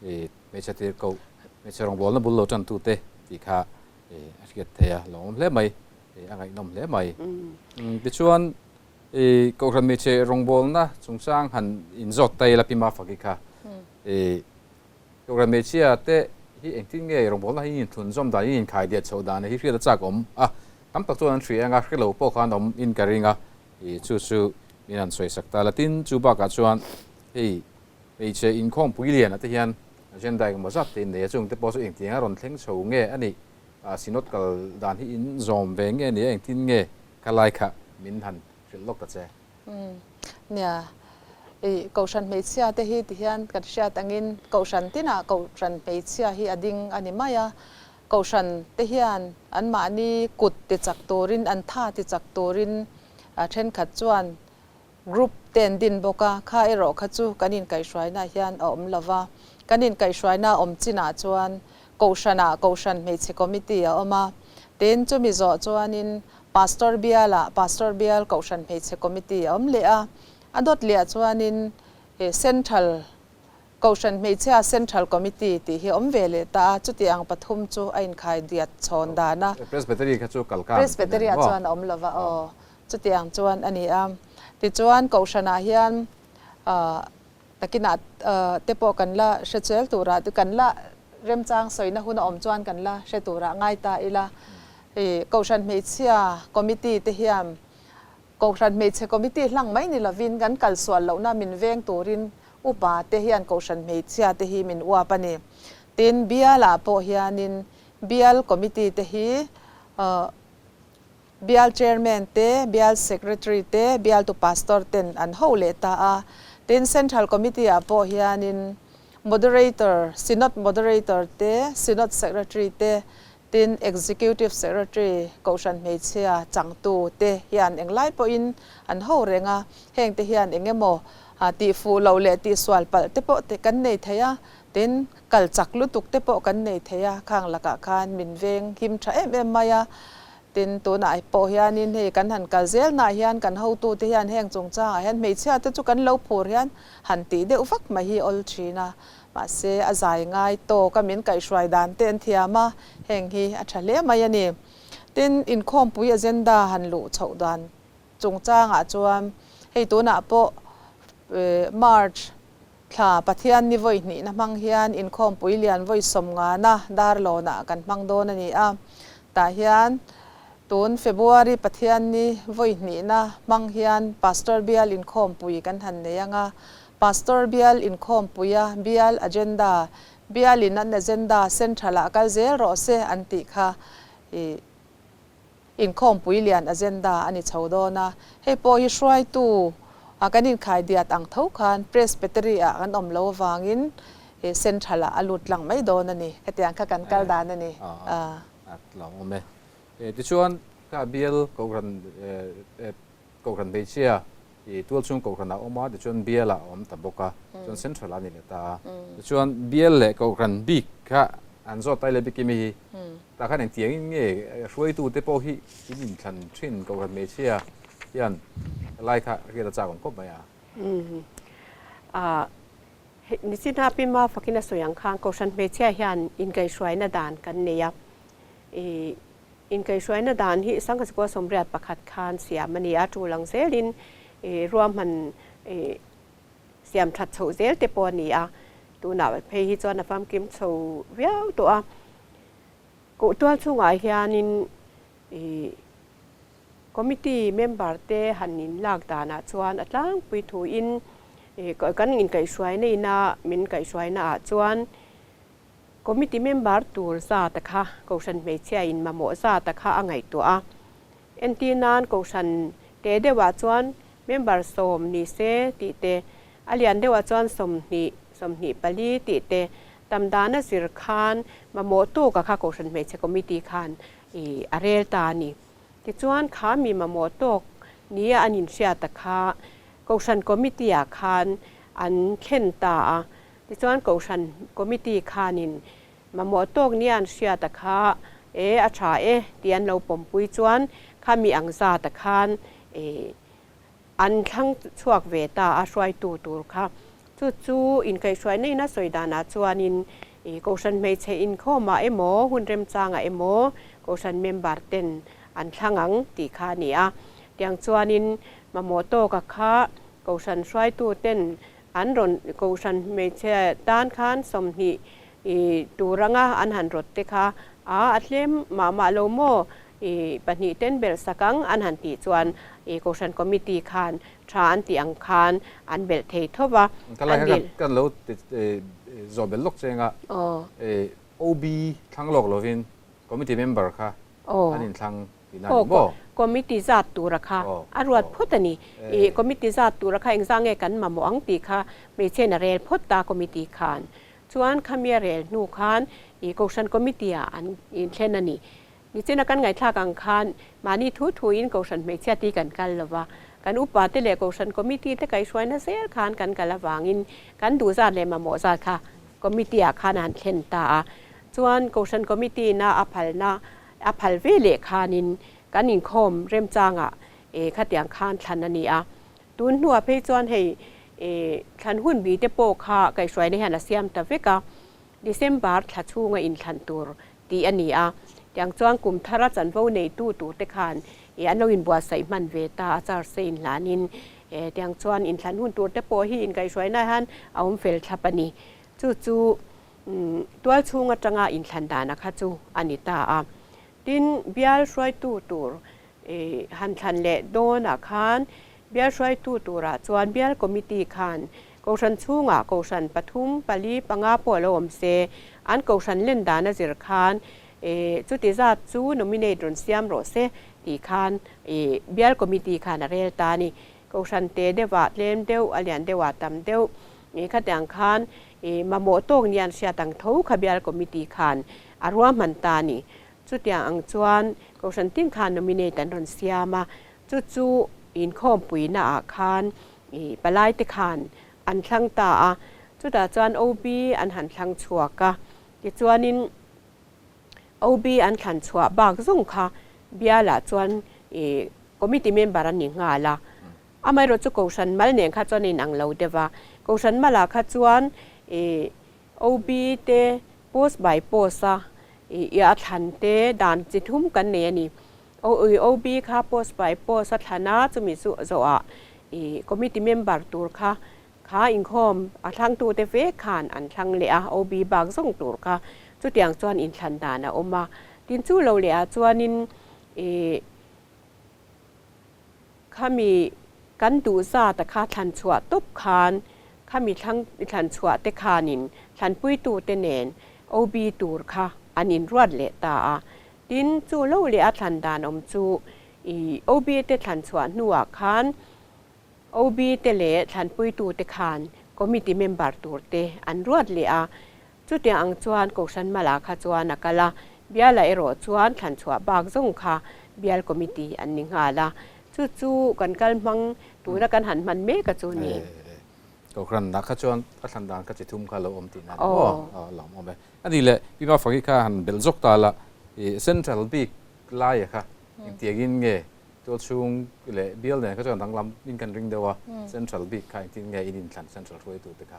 i hmeichhe tir koh, hmeichhe rawngbawlna bul lo tan tute tih kha i a hriat thei a, lawmawm hle mai, i a ngaihnawm hle mai. Tichuan i Kohhran hmeichhe rawngbawlna chungchang han inzawt ta ila Pi Mafaki kha i Kohhran hmeichhia te hi engtin nge rawngbawlna hi inthlunzawm dan, in inkhaidiat chhoh dan hi hriat a chak awm a, tam tak chuan an hria anga hrelo pawh khan awm in ka ring a, i chu chu min han sawisak ta la. Tin, chu bakah chuan hei Hmeichhe inkhawmpui lianah te hian agenda engemaw zat te in nei a, chung te pawh chu engtiang a rawn thleng chho nge a nih? Synod kal dan hi in zawm ve nge nia engtin nge ka lai kha min han hrilh lawk ta che? Umm nia, i Kohhran hmeichhia te hi ti hian kan hriat angin Kohhran tinah Kohhran hmeichhia hi a ding a ni mai a, Kohhran te hian anmahni kut ti chak turin an tha ti chak turin thenkhat chuan Group te an din bawk a, kha erawh kha chu kan inkaihhruainaah hian a awm lo va. Kan inkaihhruaina awm chinah chuan Kohhranah Kohhran Hmeichhe Committee a awm a, tin chumi zawh chuanin Pastor Bialah Pastor Bial Kohhran Hmeichhe Committee a awm leh a, a dawt lehah chuanin Central Kohhran Hmeichhia Central Committee tih hi a awm ve leh ta a, chuti ang pathum chu a inkhai diat chhawn dan a. Presbytery kha chu kalkan Presbytery-ah chuan a awm lo va aw. Chutiang chuan a ni a. Tichuan, Kohhranah hian takinah te pawh kan la hre chel turah, kan la remchang sawina hun a awm chuan kan la hre turah ngai ta ila. Hei Kohhran Hmeichhia Committee te hian Kohhran Hmeichhe Committee hlang mai ni lovin kan kalsual lohna min veng turin upa te hian Kohhran Hmeichhia te hi min uap a ni. Tin, Bialah pawh hianin Bial Committee te hi Bial Chairman te, Bial Secretary te, Bialtu Pastor ten an ho leh ta a. Tin, Central Committee ah pawh hianin Moderator, Synod Moderator te, Synod Secretary te, tin Executive Secretary, Kohhran Hmeichhia changtu te hian englai pawhin an ho reng a. Heng te hian eng emaw tihfuh loh leh tihsual palh te pawh kan nei thei a. Tin, kal chak lutuk te pawh kan nei thei a, khang lakah khan min veng him tha em em mai a. Tin, tunah pawh hianin hei kan han kal zelnaah hian kan hotute hian heng chungchangah hian hmeichhia te chu kan lo phur hian han tih deuh vak mai hi awl thin a. Mahse, a zai ngai tawk a min kaihhruai dan te an thiam a, heng hi a tha hle mai a ni. Tin, inkhawmpui agenda han luh chhoh dan chungchangah chuan hei tunah pawh March thla Pathian ni vawi hnihna hmang hian inkhawmpui lian vawi sawmngana Darlawnah kan hmang dawn a ni a. Tah hian. Tun February Pathianni vawi hnihna hmang hian Pastor Bial inkhawmpui kan han nei ang a. Pastor Bial inkhawmpuia Bial Agenda, Bialin an agenda Central-ah kal zel rawh se an tih kha i inkhawmpui lian agenda a ni chho dawn a. Hei pawh hi hruaitu a kan inkhaidiat ang tho khan Presbytery-ah kan awm lo avangin Central-ah a lut tlang mai dawn a ni. Hetiang kha kan kal dan a ni. A tlawm awm e. Tichuan, kha bial Kohhran Kohhran hmeichhia i tualchhung Kohhran ah awm a, tichuan bial ah a awm ta bawk a, chuan Central ah a ni leh ta a. Tichuan, bial leh Kohhran bik kha an zawt tai leh bik i mi hi. Tah khan engtiang in nge hruaitu te pawh hi in inthlan thin Kohhran hmeichhia hian helai kha hriat a chak awm khawp mai a. Nichina Pi Mafakin a sawi ang khan Kohhran hmeichhia hian inkaihhruaina dan kan nei a. I inkaihhruaina dan hi Sangkachikua 81 khan siam a ni a, tul ang zelin i ruahman i siam that chhoh zel te pawh a ni a, tunah phei hi chuan a famkim chho viau tawh a. Kohtual chhungah hianin i committee member te han inlak danah chuan a tlangpui thuin i kan inkaihhruaina ina min kaihhruaina ah chuan Committee member tur zata kha Kohhran hmeichhia in mamawh zata kha a ngaihtuah a. Entir nan Kohhran te deuhah chuan member 10 ni se tih te, a lian deuhah chuan 20, 24 tih te, tam dana zir khan mamawh tawka kha Kohhran hmeichhe committee khan i a rel ta a ni. Tichuan kha mi mamawh tawk nia an inhriata kha Kohhran committee ah khan an thlen ta a. Tichuan Kohhran Committee khanin mamawh tawk nia an hriata kha e a tha e tih an lo pawmpui chuan khami ang zata khan e an thlang chhuak ve ta a hruaitu tur kha. Chu chu inkaihhruaina ina sawi danah chuanin e Kohhran hmeichhe inkhawmah emaw hun remchangah emaw Kohhran member ten an thlang ang tih kha a ni a. Tiang chuanin mamawh tawka kha Kohhran hruaitu ten An rawn Kohhran hmeichhe tan khan 20 i tur anga an han rawt te kha a a tlem mah mah lo maw i pahnih ten belh sak ang an han tih chuan i Kohhran Committee khan tha an tih ang khan an belh thei tho va. Ka lai kha kan lo zawh belh lawk cheng a, OB thlang lawk lovin Committee member kha an inthlang Tihna a ni maw? Committee zat tura kha a ruat phawt a ni. I committee zat tura kha engzah nge kan mamawh ang tih kha hmeichhiain a rel phawt ta committee khan. Chuan khami a rel hnu khan i Kohhran committee ah an inthlen a ni. Nichina kan ngaihthlak ang khan mahni thu thuin Kohhran hmeichhia tih kan kal lo va, kan upa te leh Kohhran committee te kaihhruaina zel khan kan kal avangin kan duh zat leh mamawh zat kha committee ah khan an thlen ta a. Chuan Kohhran committee na a phalna A phal ve leh khanin kan inkhawm remchangah e khatiang khan thlan a ni a. Tun hnuah phei chuan hei e thlan hun bi te pawh kha kaihhruaina hian a siam ta vek a, December thla chhunga inthlan tur tih a ni a. Tiang chuan kum thara chanvo neitu tur te khan e an lo inbuatsaih hman ve ta a, charge te inhlanin e tiang chuan inthlan hun tur te pawh hi inkaihhruaina hian a awm fel thlap a ni. Chu chu Tual chhung atanga inthlan dana kha chu a ni ta a. Tin, bial hruaitu tur han thlan leh dawnah khan bial hruaitu turah chuan bial committee khan Kohhran chhungah Kohhran pathum, pali, panga pawh lo awm se, an Kohhran len dana zir khan chuti zat chu nominate rawn siam rawh se tih khan bial committee khan a rel ta a ni. Kohhran te deuhah tlem deuh, a lian deuhah tam deuh khatiang khan I mamawh tawk nian hriat ang tho kha bial committee khan a ruahman ta a ni. Chutiang ang chuan Kohhran tin khan nominate an rawn siam a, chu chu inkhawmpuina ah khan i palai te khan an thlang ta a, chutah chuan OB an han thlang chhuak a, tichuanin OB an thlan chhuah bak zawng kha bialah chuan i committee member an ni nghal a. Amaherawh chu Kohhran mal nen kha chuan a inang lo deuh a, Kohhran malah kha chuan i OB te post by post a i a thlan te dan chi thum kan nei a ni. OB kha post by post a thlan a, chumi chu zawhah i committee member tur kha kha inkhawm a thlangtute vek khan an thlang leh a, OB bak zawng tur kha chutiang chuan inthlan dan a awm a. Tin chu lo leh ah chuanin. I khami kan duh zat a kha thlan chhuah tawp khan khami thlang thlan chhuah te khanin thlanpuitu te nen OB tur kha an inruat leh ta a. Tin, chu lo leh a thlan dan awm chu i OB te thlan chhuah hnuah khan OB te leh thlanpuitu te khan committee member tur te an ruat leh a. Chutiang ang chuan Kohhran Mala kha chuan a kal a, Biala erawh chuan thlan chhuah bak zawng kha Bial Committee an ni nghal a, chu chu kan kal hmang tuna kan han hman mek a chu ni. Kohhran ah kha chuan a thlan dan kha chi thum kha lo awm tihna a ni maw? Aw lawm awm e. A nih leh Pi Mafaki kha han belh zawk ta la, i Central bik laia kha engtiangin nge tualchhung leh bial nen kha chuan danglam in kan ring deuh a, Central bik kha engtin nge in inthlan Central hruaitute kha?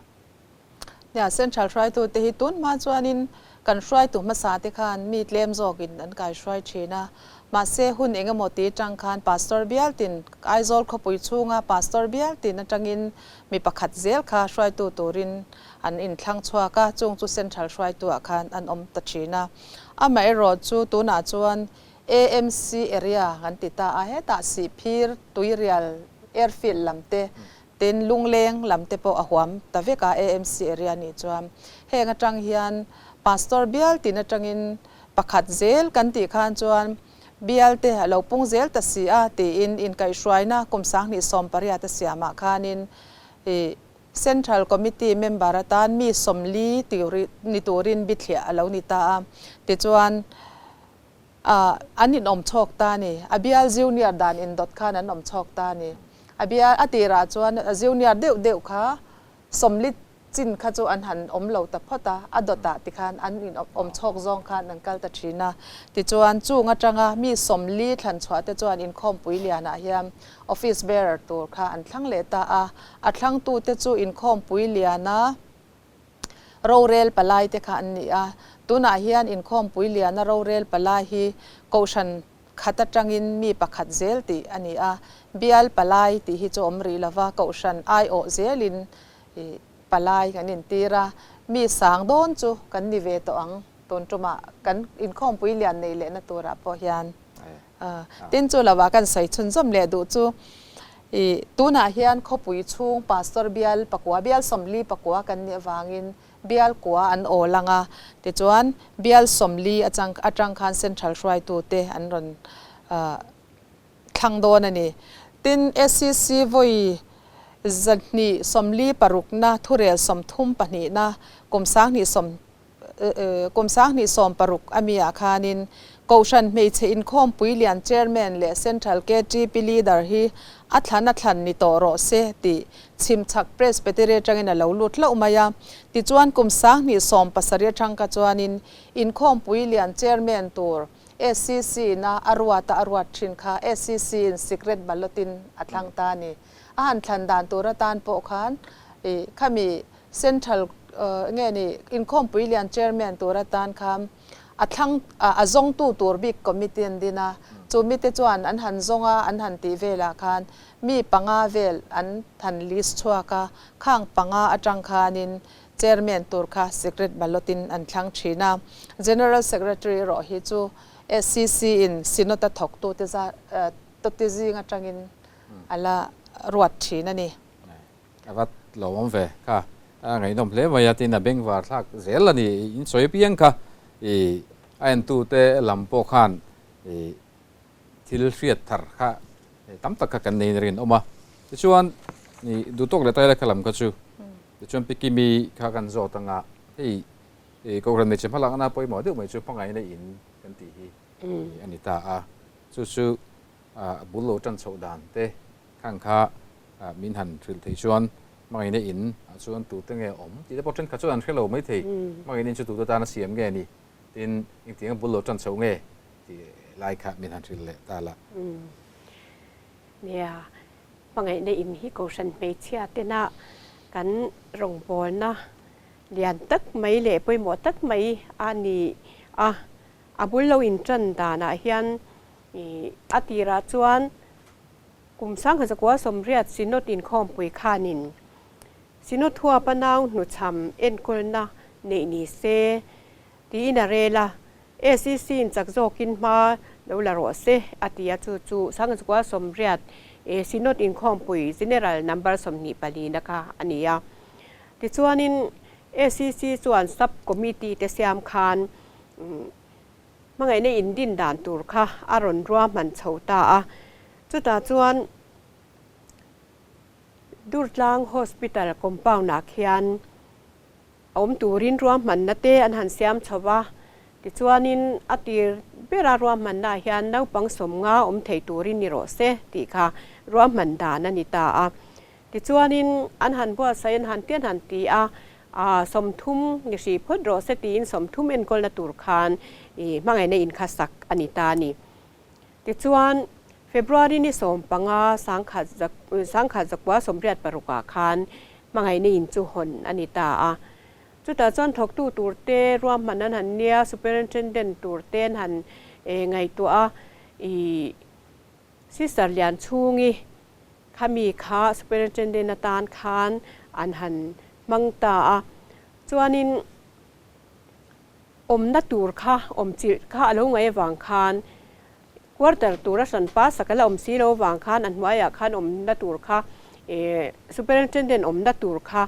Nia, Central hruaitute hi tun hma chuanin kan hruaitu hmasa te khan mi tlem zawkin an kaihruai thin a. Mahse, hun eng emaw ti atang khan Pastor bialtin, Aizawl khawpui chhunga Pastor bialtin atangin mi pakhat zel kha hruaitu turin an inthlang chhuak a, chung chu Central hruaituah khan an awm ta thin a. Amaherawh chu tunah chuan AMC area kan ti ta a, hetah Sihphir, Tuirial, Airfield lam te Tin, Lungleng lam te pawh a huam ta vek a, AMC area nih chuan. Heng atang hian Pastor bial tin atangin pakhat zel kan tih khan chuan bial te a lo pung zel ta si a tiin inkaihhruaina kum 2018 a siamah khanin i Central Committee member atan mi 40 ni turin bithliah a lo ni ta a. Tichuan. A, an inawm chhawk ta a ni. A bial junior dan indawt khan an awm chhawk ta a ni. A bial, a tirah chuan a junior deuh deuh kha 40 chin kha chu an han awm lo ta phawt a, a dawtah tikhan an inawm chhawk zawng khan an kal ta thin a. Tichuan, chung atanga mi 40 thlan chhuah te chuan inkhawmpui lianah hian office bearer tur kha an thlang leh ta a. A thlangtute chu inkhawmpui liana Rorel palai te kha an ni a, tunah hian inkhawmpui liana rorel palai hi kohhran khat atangin mi pakhat zel tih a ni a, bial palai tih hi chu awm rih lova kohhran aiawh zelin palai kan intir a, mi sang dawn chu kan ni ve tawh ang tun tumah kan inkhawmpui lian nei lehna turah pawh hian. Tin chu lovah kan sawi chhunzawm leh duh chu i tunah hian khawpui chhung pastor bial pakua bial 44 kan nih avangin bial kua an awl ang a, tichuan bial 40 atang atang khan central hruaitute an rawn thlang dawn a ni. Tin SCC vawi 246na thurel 32na kum 2020 Kum 2016 a mi ah khanin Kohhran Hmeichhe Inkhawmpui Lian Chairman leh Central KTP Leader hi a thlan a thlan ni tawh rawh se tih chhimchhak Presbytery atangin a lo lut hlauh mai a. Tichuan kum 2017 atang kha chuanin Inkhawmpui Lian Chairman tur SCC na a ruat a a ruat thin kha SCC in secret ballot in a thlang ta a ni. A han thlan dan tur atan pawh khan khami Central nge ni Inkhawmpui Lian Chairman tur atan kha a thlang a zawngtu tur bik committee an din a, chu mite chuan an han zawng a, an han tih velah khan mi panga vel an han list chhuak a, khang panga atang khanin Chairman tur kha secret ballot in an thlang thin a, General Secretary erawh hi chu SCC in Synod a thawktute za tawte zing atangin a la ruat thin a ni. A va lawmawm ve kha a ngaihnawm hle mai a tin a bengvar thlak zel a ni in sawi apiang kha i a entute lam pawh khan i thil hriat thar kha tam tak kha kan nei in rinawm a tichuan i duhtawk leh taila kha lam kha chu tichuan pi Kimi kha kan zawt anga hei i Kohhran hmeichhe hmalakna pawimawh deuh mai chu hmangaihna in kan tih hi a ni ta a chu chu a bul lo tan chhoh dan te Khang kha min han hrilh theih chuan hmangaihna in ah chuan tute nge awm tih te pawh thenkhat chuan an hre lo maithei. Hmangaihna in chu tute tan a siam nge ni tin engtiang a bul lo tan chhoh nge tih lai kha min han hrilh leh ta la. Nia, hmangaihna in hi Kohhran hmeichhia tena kan rawngbawlna lian tak mai leh pawimawh tak mai a ni a, a bul lo intan danah hian a tirah chuan Kum 1980 Synod inkhawmpui khanin Synod huapa nau hnuchham enkawlna neih ni se tiin a rel a. SEC in chak zawkin hma Lo la rawh se, a ti a, chu chu Sangzukua 80 Synod inkhawmpui General number 24 na kha a ni a. Tichuanin ACC chuan Sub Committee te siam khan hmangaihna indin dan tur kha a rawn ruahman chho ta a, chutah chuan Durtlang Hospital compound ah khian awm turin ruahmanna te an han siam chho va, tichuanin a tir bera ruahmanna ah hian naupang 50 awm thei turin ni rawh se tih kha ruahman dan a ni ta a. Tichuanin an han buatsaih an han ti an han ti a, aa 30 ni hrih phawt rawh se tiin 30 enkawlna tur khan ih hmangaihna in kha sak a ni ta a ni. Tichuan February ni 15 1986 ah khan hmangaihna in chu hawn a ni ta a. Chutah chuan thawktu tur te ruahman an han nia, Superintendent tur te an han ngaihtuah a, ih Sister Lianchhungi khami kha Superintendent atan khan an han hmang ta a. Chuanin awmna tur kha, awmchilh kha a lo ngaih avang khan Quarter tura hran pa sak a la awm si lo avang khan a hnuaiah khan awmna tur kha eh Superintendent awmna tur kha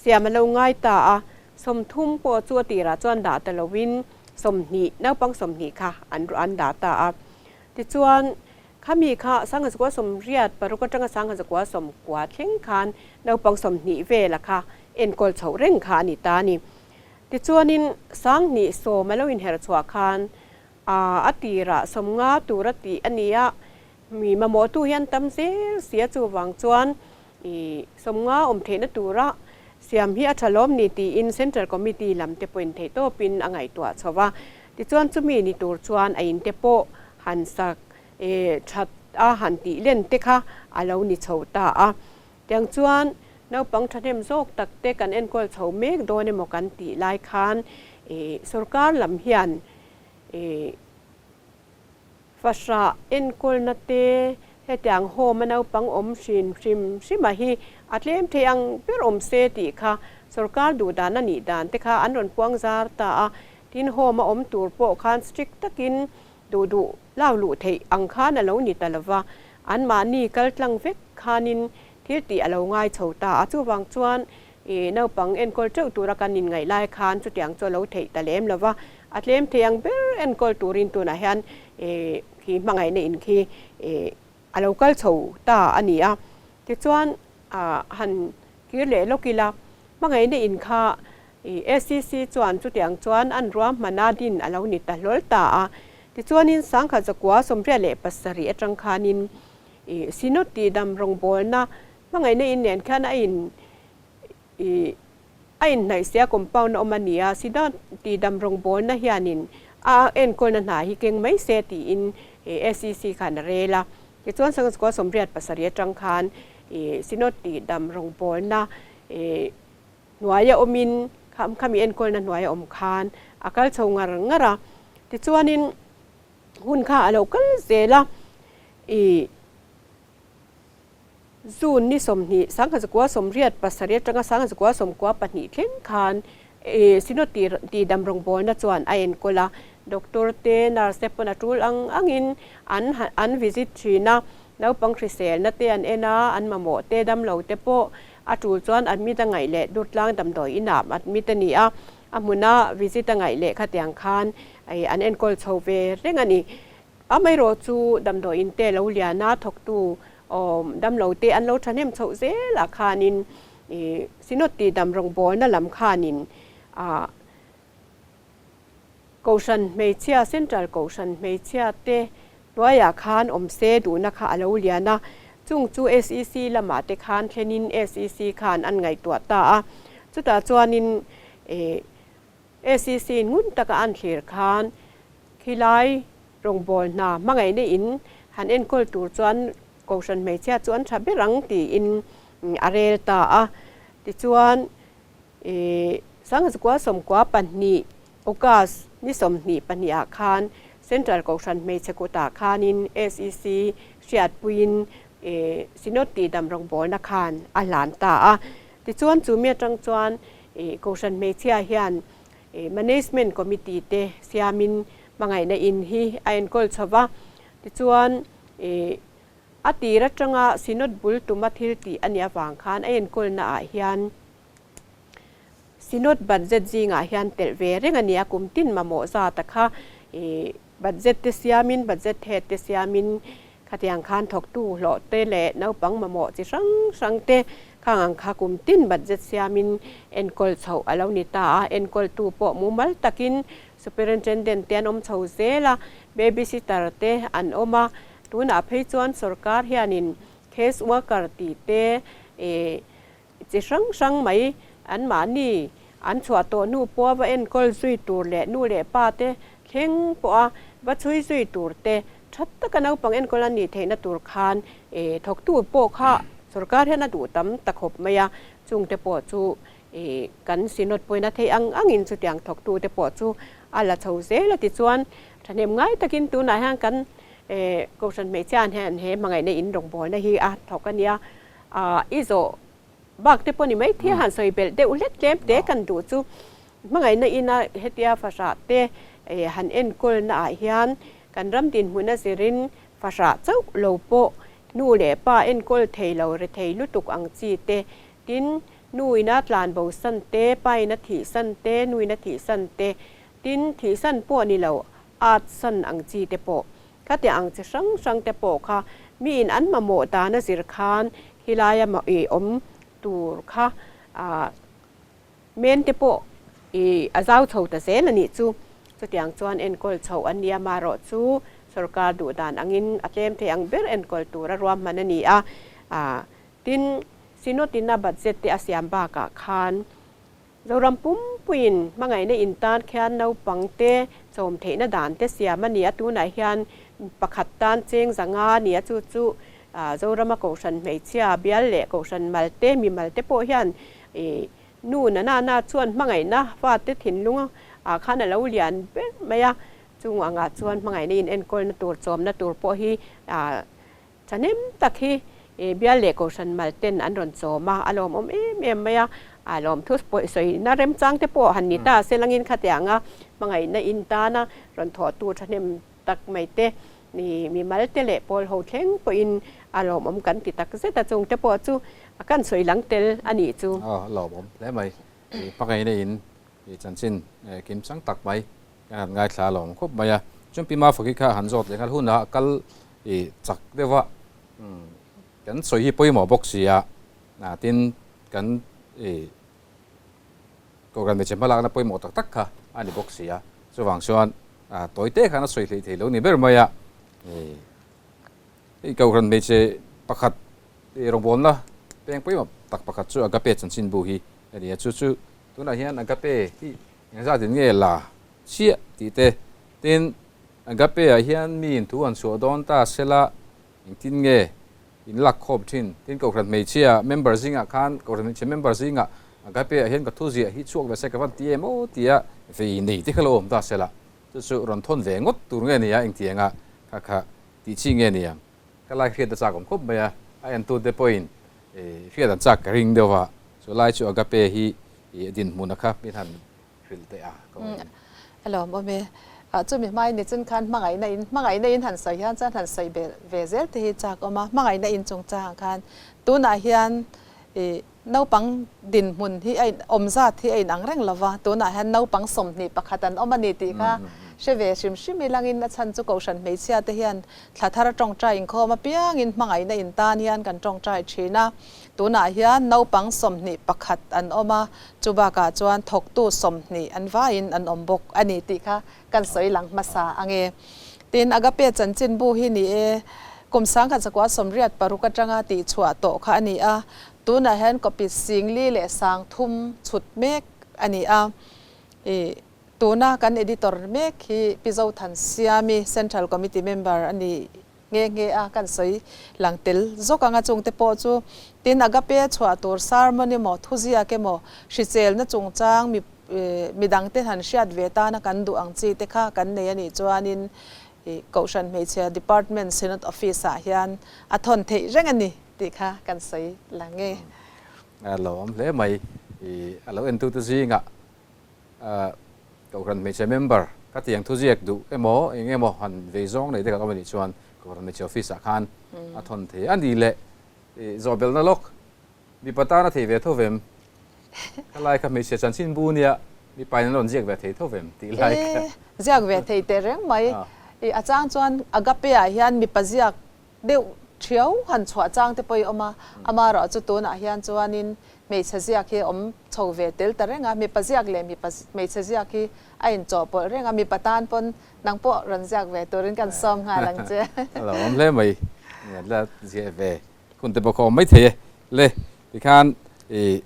siam a lo ngai ta a, 30 pawh chu a tirah chuan dah ta lovin 20, naupang 20 kha an an dah ta a. Tichuan khami kha 1986 atanga 1990 thleng khan naupang 20 vela kha enkawl chhoh reng kha a ni ta a ni. Tichuanin 2010 a lo inher chhuah khan A tirah 50 tur a tih a ni a, mi mamawhtu hian tam zel si a, chuvang chuan i 50 awm theihna tura siam hi a tha lawm ni tiin Central Committee lam te pawhin theihtawpin a ngaihtuah chho va. Tichuan chumi ni tur chuan a in te pawh han sak that a han tih len te kha a lo ni chho ta a. Tiang chuan naupang thahnem zawk tak te kan enkawl chho mek dawn emaw kan tih lai khan sorkar lam hian Fahrah enkawlna te hetiang home a naupang awm hrim hrim hrima hi a tlem thei ang ber awm se tih kha sorkar duh dan a nih dan te kha an rawn puang zar ta a, tin home a awm tur pawh khan strict takin duh duh lau luh theih ang khan a lo ni ta lova, anmahni kal tlang vek khanin thil tih a lo ngai chho ta a, chuvang chuan I naupang enkawl teuh tura kan inngaih lai khan chutiang chu a lo theih ta lem lo va, a tlem thei ang ber enkawl turin tunah hian khi hmangaihna in khi a lo kal chho ta a ni a. Tichuan han kir leh lawk ila, hmangaihna in kha SEC chuan chutiang chuan an ruahmana din a lo ni ta hlawl ta a. Tichuanin 1987 atang khanin Synod tihdam rawngbawlna Hmangaihna in nen khan a in ih a inhnaih sia compound a awm a ni a, Sida tihdam rawngbawlna hianin a enkawlna hna hi keng mai se tiin SEC khan a rel a. Tichuan 1987 atang khan ih Synod tihdam rawngbawlna ih hnuaia awmin khami enkawlna hnuaia awm khan a kal chho ngar ngar a. Tichuanin hun kha a lo kal zel a ih. June ni 20, 1987 atanga 1992 thleng khan Synod tihdam rawngbawlna chuan a enkawl a, doctor te, nurse te pawn a tul ang angin an an visit thin a, naupang hriselna te an en a, an mamawh te, damlo te pawh a tul chuan admit a ngaih leh Durtlang damdawi inah admit a ni a, a hmuna visit a ngaih leh khatiang khan an enkawl chho ve reng a ni. Amaherawh chu damdawiin te lo lian a, thawktu awm damlo te an lo thahnem chhoh zelah khanin ih Synod tih dam rawngbawlna lam khanin ah Kohhran hmeichhia, Central Kohhran hmeichhia te hnuaiah khan awm se duhna kha a lo lian a, chung chu SEC lamah te khan thlenin SEC khan an ngaihtuah ta a, chutah chuanin ih SEC ngun taka an thlir khan khilai rawngbâwl hna hmangaihna in han enkawl tur chuan Kohhran hmeichhia chu an tha ber ang tiin a rel ta a. Tichuan, 1992 August ni 22 ah khan Central Kohhran hmeichhe kutah khanin SEC hriatpuiin Synod tihdam rawngbâwlna khan a hlan ta a. Tichuan, chumi atang chuan Kohhran hmeichhia hian Management Committee te siamin hmangaihna in hi a enkawl chho va. Tichuan, ih, a tir atanga Synod bul tuma thil tih a nih avang khan a enkawlnaah hian Synod budget zingah hian telh ve reng a ni a, kum tin mamawh zata kha ih budget te siamin, budget head te siamin khatiang khan thawktu hlawh te leh naupang mamawh chi hrang hrang te khang ang kha kum tin budget siamin enkawl chhoh a lo ni ta a, enkawltu pawh mumal takin Superintendent te an awm chho zel a, babysitter te an awm a, tunah phei chuan sorkar hianin case worker tih te ih Chi hrang hrang mai anmahni an chhuah tawh hnu pawha va enkawl zui tur leh nu leh pa te thleng pawha va chhui zui tur te tha taka naupang enkawl a nih theihna tur khan thawktu pawh kha sorkar hian a duh tam ta khawp mai a, chungte pawh chu kan synod pawhin a theih ang angin chutiang thawktu te pawh chu a la chho zel a tichuan thahnem ngai takin tunah hian kan Kohhran hmeichhia hian he hmangaihna in rawngbawlna hi a thawk a nia. I zawh bak te pawh ni mai thei a han sawi belh deuh hlek tlem te kan duh chu hmangaihna ina hetia fahrah te han enkawl na ah hian kan ram dinhmun a zirin fahrah chauh lo pawh nu leh pa enkawl thei lo re thei lutuk ang chi te tin nu ina tlan bo san te pa ina thih san te nu ina thih san te tin thih san pawh ni lo at san ang chi te pawh Khatiang ang chi hrang hrang te pawh kha miin an mamawh dan a zir khan khilaia i awm tur kha men te pawh i a zau chho ta zel a nih chu. Chutiang chuan enkawl chhoh an nia marawh chu sorkar duh dan angin a tlem thei ang ber enkawl tura ruahman a ni a. Tin, Synod-in a budget te a siam bakah khan Zoram pumpuiin hmangaihna intan khian naupangte chawm theihna dan te siam a ni a, tunah hian pakhat tan cheng zanga a ni a, chu chu Zorama Kohhran hmeichhia bial leh Kohhran malte mimal te pawh hian nu na na na chuan hmangaihna fate thinlung ah khan a lo lian ber mai a, chung angah chuan hmangaihna in enkawlna tur chawmna tur pawh hi Thahnem tak hi bial leh Kohhran mal ten an rawn chawm a, a lawmawm em em mai a, a lawmthu sawi na remchang te pawh han ni ta se langin khatianga hmangaihna in tana rawn thawhtu thahnem tak mai te mi mal te leh pawl ho thleng pawhin a lawmawm kan ti tak zet a, chung te pawh chu kan sawi lang tel a nih chu. Aw, a lawmawm hle mai. Hmangaihna in chanchin kimchang tak mai kan han ngaithla a lawm khawp mai a. Chuan Pi Mafaki kha han zawt leh nghal hunah kal I chak deuh a, kan sawi hi pawimawh bawk si a, tin kan i Kohhran hmeichhe hmalakna pawimawh tak tak kha a ni bawk si a, chuvang chuan tawi te khan a sawi hleih thei lo ni ber mai a, hei Kohhran hmeichhe pakhat i rawngbawlna peng pawimawh tak pakhat chu Agape chanchinbu hi a ni a, chu chu tunah hian Agape hi engzatin nge la chiah tih te, tin Agape ah hian mi in thu an chhuah dawn ta sela engtin nge in lak khawp thin? Tin Kohhran hmeichhia member zingah khan Kohhran hmeichhe member zingah Agape ah hian ka thu ziah hi chhuak ve se ka van ti em aw tia vei nei te kha lo awm ta sela chu chu rawn thawn ve ngawt tur nge nia engtianga kha kha tih chi nge nia? Ka lai hriat a chak awm khawp mai a, a entute pawhin hriat an chak ka ring deuh a, chu lai chu Agape hi i dinhmun a kha min han hrilh teh a ka awm. A lawm awm e. Chumi hmai ni chun khan hmangaihna in hmangaihna in han sawi hian chuan han sawi belh ve zel te hi chak awm a. Hmangaihna in chungchangah khan tunah hian ih naupang dinhmun hi a in awm zat hi a inang reng lo va. Tunah hian naupang 21 an awm a ni tih kha hre ve hrim hrim ilangin a chhan chu Kohhran hmeichhia te hian thla thar tawngtai inkhawm apiangin hmangaihna in tan hian kan tawngtai thin a. Tunah hian naupang 21 an awm a, chu bakah chuan thawktu 20 an vaiin an awm bawk a ni tih kha kan sawi lang hmasa ang e. Tin, Agape chanchinbu hi ni e, kum 1986 atanga tihchhuah tawh kha a ni a, tunah hian copy 43,000 chhut mek a ni a. I tuna kan editor mek hi Pi Zothansiami, Central Committee member a ni. Nghe nghe a kan sawi lang tel zawk anga chungte pawh chu tin agape chhuah tur sermon emaw thuziak emaw hriselna chungchang mi midangte han hriat ve tana kan duh ang chi te kha kan nei a nih chuanin ih Kohhran Hmeichhia Department Synod Office ah hian a thawn theih reng a ni tih kha kan sawi lang nge. A lo awm hle mai. Ih a lo entute zingah Kohhran Hmeichhe member. Khatiang thuziak duh emaw eng emaw han vei zawng nei te kan awm a nih chuan Kohhran Hmeichhe Office ah khan a thawn thei a ni le. Zawhbelhna lawk mipa tan a thei ve tho vem? Khalai kha hmeichhia chanchin bu nia mipa in an rawn ziak ve thei tho vem tih lai kha. E, ziak ve thei teh reng mai. I a chang chuan Agape ah hian mipa ziak deuh thiau han chhuah chang te pawh i awm a, amaherawh chu tunah hian chuanin hmeichhe ziak hi a awm chho ve tel ta reng a, mipa ziak leh mipa hmeichhe ziak hi a inchawhpawlh reng a, mipa tan pawn nang pawh rawn ziak ve turin kan sawm nghal ang che. A lo awm hle mai, la ziah ve hun te pawh kha awm maithei e. Le tikhan i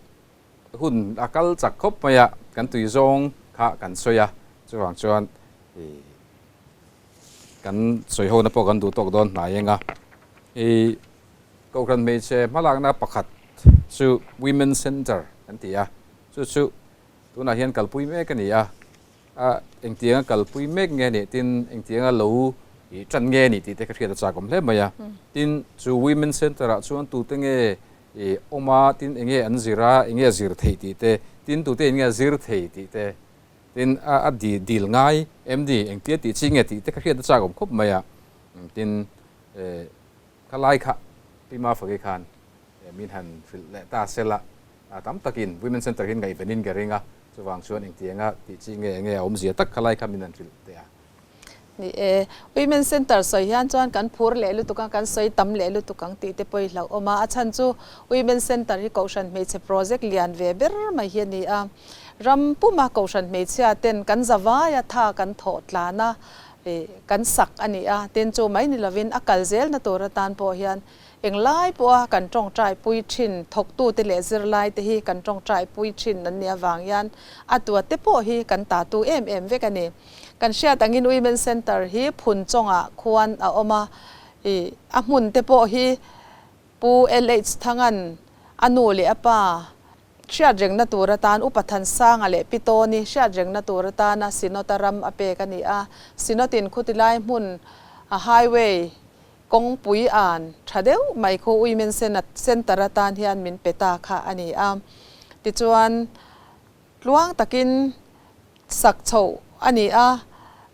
hun a kal chak khawp mai a, kan tui zawng kha kan sawi a, chuvang chuan i kan sawi hona pawh kan duh tawk dawn hnai eng a. I Kohhran hmeichhe hmalakna pakhat chu Women Centre kan ti a, chu chu tunah hian kalpui mek a ni a, a engtianga kalpui mek nge nih tin engtianga lo i tan nge nih tih te ka hriat a chak awm hle mai a. Tin, chu Women Centre ah chuan tute nge i awm a, tin enge an zir a, enge a zir theih tih te, tin tute in nge a zir thei tih te, tin a a di dil ngai em ni, engtia tih chi nge tih te ka hriat a chak awm khawp mai a. Tin, khalai kha Pi Mafaki khan min han hrilh leh ta sela, tam takin Women Centre hi ngaihvenin ka ring a, chuvang chuan engtianga tih chi nge enge a awmzia tak khalai kha min han hrilh teh a. Ni e, Women Centre sawi hian chuan kan phur leh lutuk a, kan sawi tam leh lutuk ang tih te pawh i hlauhawm a, a chhan chu Women Centre hi Kohhran hmeichhe project lian ve ber mai hi a ni a, ram puma Kohhran hmeichhia ten kan zavaia tha kan thawh tlan a, kan sak a ni a, tin chu mai ni lovin a kal zelna tur atan pawh hian Englai pawha kan tawngtai pui thin thawktute leh zirlaite hi kan tawngtai pui thin an nih avang hian a tuate pawh hi kan tatu em em vek a ni. Kan hriat angin Women Centre hi phun chawngah khuan a awm a, ih a hmun te pawh hi Pu LH Thangan a nu leh a pa hriat rengna tur atan Upa Thansanga leh Pi Tawni hriat rengna tur atana Synod-a ram a pek a ni a, Synod-in khutilai hmun a highway Kawngpui an tha deuh mai khu Women Centre atan hian min pe ta kha a ni a. Tichuan, tluang takin sak chhoh a ni a,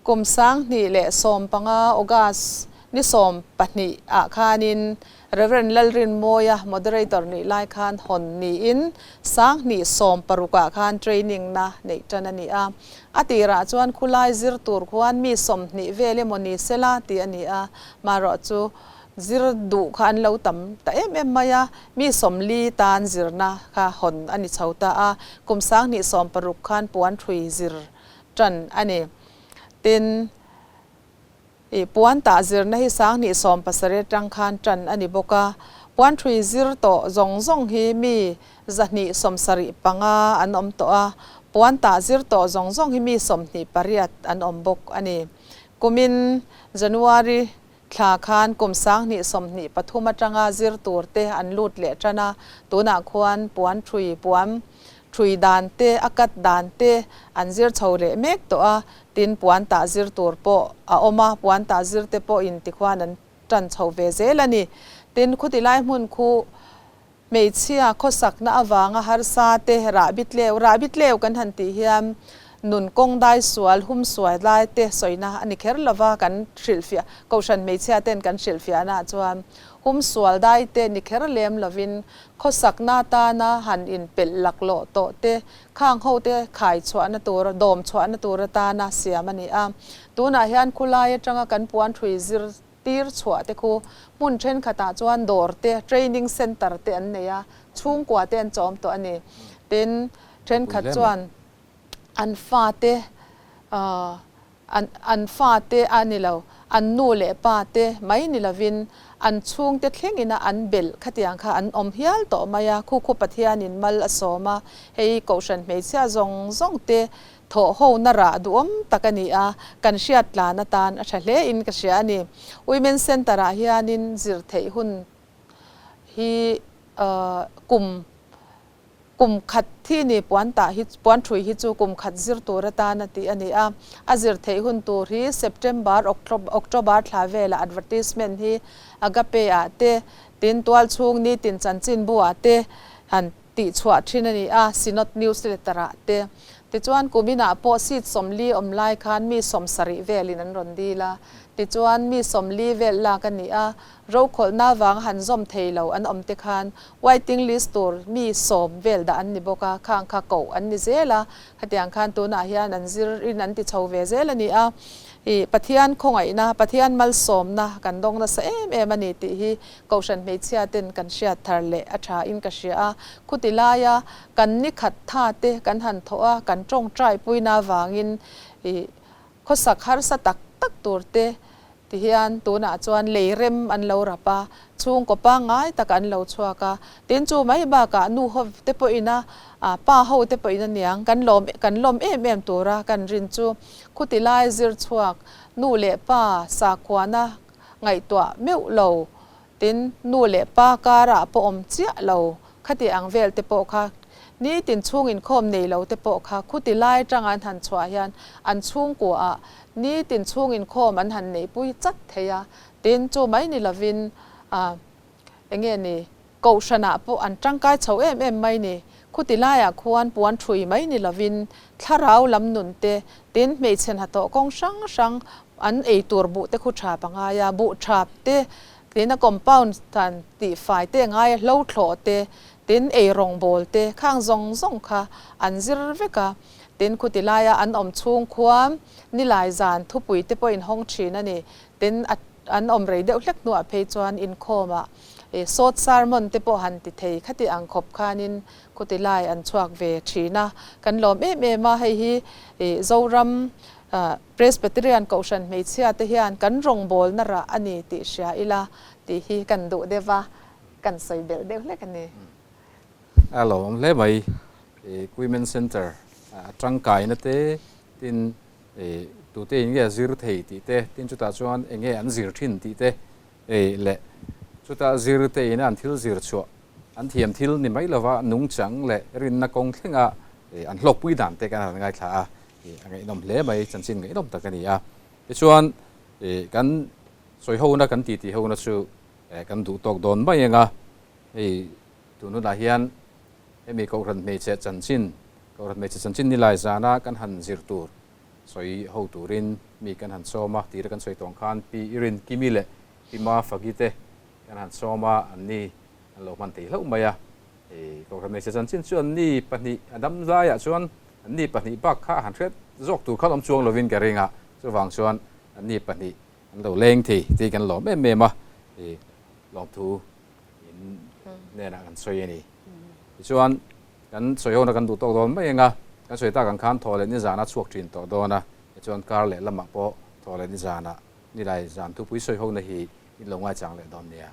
kum 2015 August ni 12 ah khanin Rev. Lalrinmawia Moderator nih lai khan hawn niin 2016 ah khan training na neih tan a ni a. A tirah chuan khulai zir tur khuan mi 20 vel emaw ni sela tih a ni a, marawh chu zir duh kha an lo tam ta em em mai a, mi 40 tan zirna kha hawn a ni chho ta a, kum 2016 khan puan thui zir tan a ni. Tin, I puan tah zirna hi 2017 atang khan tan a ni bawk a, puan thui zir tawh zawng zawng hi mi 175 an awm tawh a, puan tah zir tawh zawng zawng hi mi 28 an awm bawk a ni. Kumin January thla khan kum 2023 atanga zir tur te an lut leh tan a, tunah khuan puan thui puan thui dan te, a cut dan te an zir chho leh mek tawh a, Tin, puan tah zir tur pawh a awm a, puan tah zir te pawhin tikhuan an tan chho ve zel a ni. Tin, khuti lai hmun khu hmeichhia khawsakna avanga harsa te rahbi tleu, rahbi tleu kan han tih hian nun kawng dai sual, hum suai lai te sawina a ni kher lova kan hrilhfiah, Kohhran hmeichhia ten kan hrilhfiahna ah chuan hum sual dai te ni kher lem lovin khawsakna atana han inpelh laklawh tawh te Khang hote khai chhuahna tur, dawm chhuahna tur atana siam a ni a. Tunah hian khulai atanga kan puan thui zir tir chhuah te khu hmun thenkhatah chuan dawr te, training centre te an nei a, chhungkua te an chawm tawh a ni. Tin, thenkhat chuan an fate An an fate a ni lo, an nu leh pa te mai ni lovin an chhungte thlengin a an belh khatiang kha an awm hial tawh mai a, khu khu Pathianin mal a sawm a, hei Kohhran hmeichhia zawng zawng te thawh ho na rah duhawm tak a ni a, kan hriat tlan atan a tha hle in ka hria a ni. Women Centre ah hianin zir theih hun hi kum Kum khat thi ni puan tah hi puan thui hi chu kum khat zir tur atana tih a ni a. A zir theih hun tur hi September, October thla velah advertisement hi Agape ah te, tin tualchhung nitin chanchinbu ah te han tih chhuah thin a ni a, Synod newsletter ah te. Tichuan kuminah pawh seat 40 awm lai khan mi 70 velin an rawn dil a. Tichuan mi 40 vel lak a ni a, rokhawlhna vanga han zawm thei lo an awm te khan waiting list tur mi 10 vel dah an ni bawk a, khang kha koh an ni zel a. Khatiang khan tunah hian an zir in an ti chho ve zel a ni a. I Pathian khawngaihna, Pathian malsawmna kan dawng nasa em em a ni tih hi Kohhran hmeichhia ten kan hriat thar leh a tha in ka hria a. Khuti laia kan ni khat tha te kan han thawh a, kan tawngtai puina avangin i khawsak harsa tak tak tur te ti hian tunah chuan lei rem an lo rap a, chhungkaw pangngai tak an lo chhuak a. Tin chu mai bakah nu ho te pawhin a, pa ho te pawhin a niang kan lawm kan lawm em em tura kan rin chu khuti lai zir chhuak nu leh pa sakhuana ngaihtuah meuh lo. Tin, nu leh pa karah pawh awm chiah lo, khati ang vel te pawh kha, nitin chhung inkhawm nei lo te pawh kha khuti lai atanga an han chhuah hian an chhungkua ah nitin chhung inkhawm an han neihpui chat thei a. Tin, chu mai ni lovin ah enge ni, kohhranah pawh an tangkai chho em em mai ni. Khuti laiah khuan puan thui mai ni lovin thlarau lam nun te, tin hmeichhe hnathawh kawng hrang hrang an ei tur buh te khu thap a ngai a, buh thap te, tin a compound dan tih fai te a ngai a, hlo thlawh te, tin ei rawngbawl te, khang zawng zawng kha an zir vek a. Tin khuti laia an awm chhung khuam nilai zan thupui te pawh inhawng thin a ni. Tin a An awm rei deuh hlek hnuah phei chuan inkhawmah sawt sermon te pawh han ti thei khati ang khawp khanin khuti lai an chhuak ve thin a. Kan lawm em em a, hei hi Zoram Presbyterian Kohhran hmeichhia te hian kan rawngbawlna rah a ni tih hria ila tih hi kan duh deuh a, kan sawi belh deuh hlek a ni. A lawmawm hle mai. Equipment Centre a tangkaina te tin tute in nge a zir thei tih te, tin chutah chuan eng nge an zir thin tih te leh chuta zir te ina an thil zir chhuah an thiam thil ni mai lova nungchang leh rinna kawng thlenga an hlawkpui dan te kan han ngaithla a, a ngaihnawm hle mai, chanchin ngaihnawm tak a ni a. Tichuan kan sawi hona kan titi hona chu kan duh tawk dawn mai ang a, hei tun hunah hian Hemi Kohhran hmeichhe chanchin, Kohhran hmeichhe chanchin ni lai zana kan han zir tur sawi ho turin mi kan han sawm a, tira kan sawi tawng khan Pi Irin Kimi leh Pi Ma Fagi te kan han sawm a, an ni an lo hman thei hlauh mai a. Hei Kohhran hmeichhe chanchin chu an ni pahnih a dam laiah chuan an ni pahnih bak kha han hriat zawk tur khan awm chuang lovin ka ring a, chuvang chuan an ni pahnih an lo leng thei tih kan lawm em em a, lawmthu in hnenah kan sawi a ni. Tichuan, kan sawi hona kan duh tawk dawn mai ang a, kan sawi tak ang khan thaw leh nizana chhuak thin tawh dawn a, tichuan kar leh lamah pawh thaw leh nizana nilai zan thupui sawi hona hi in lo ngaichang leh dawn nia.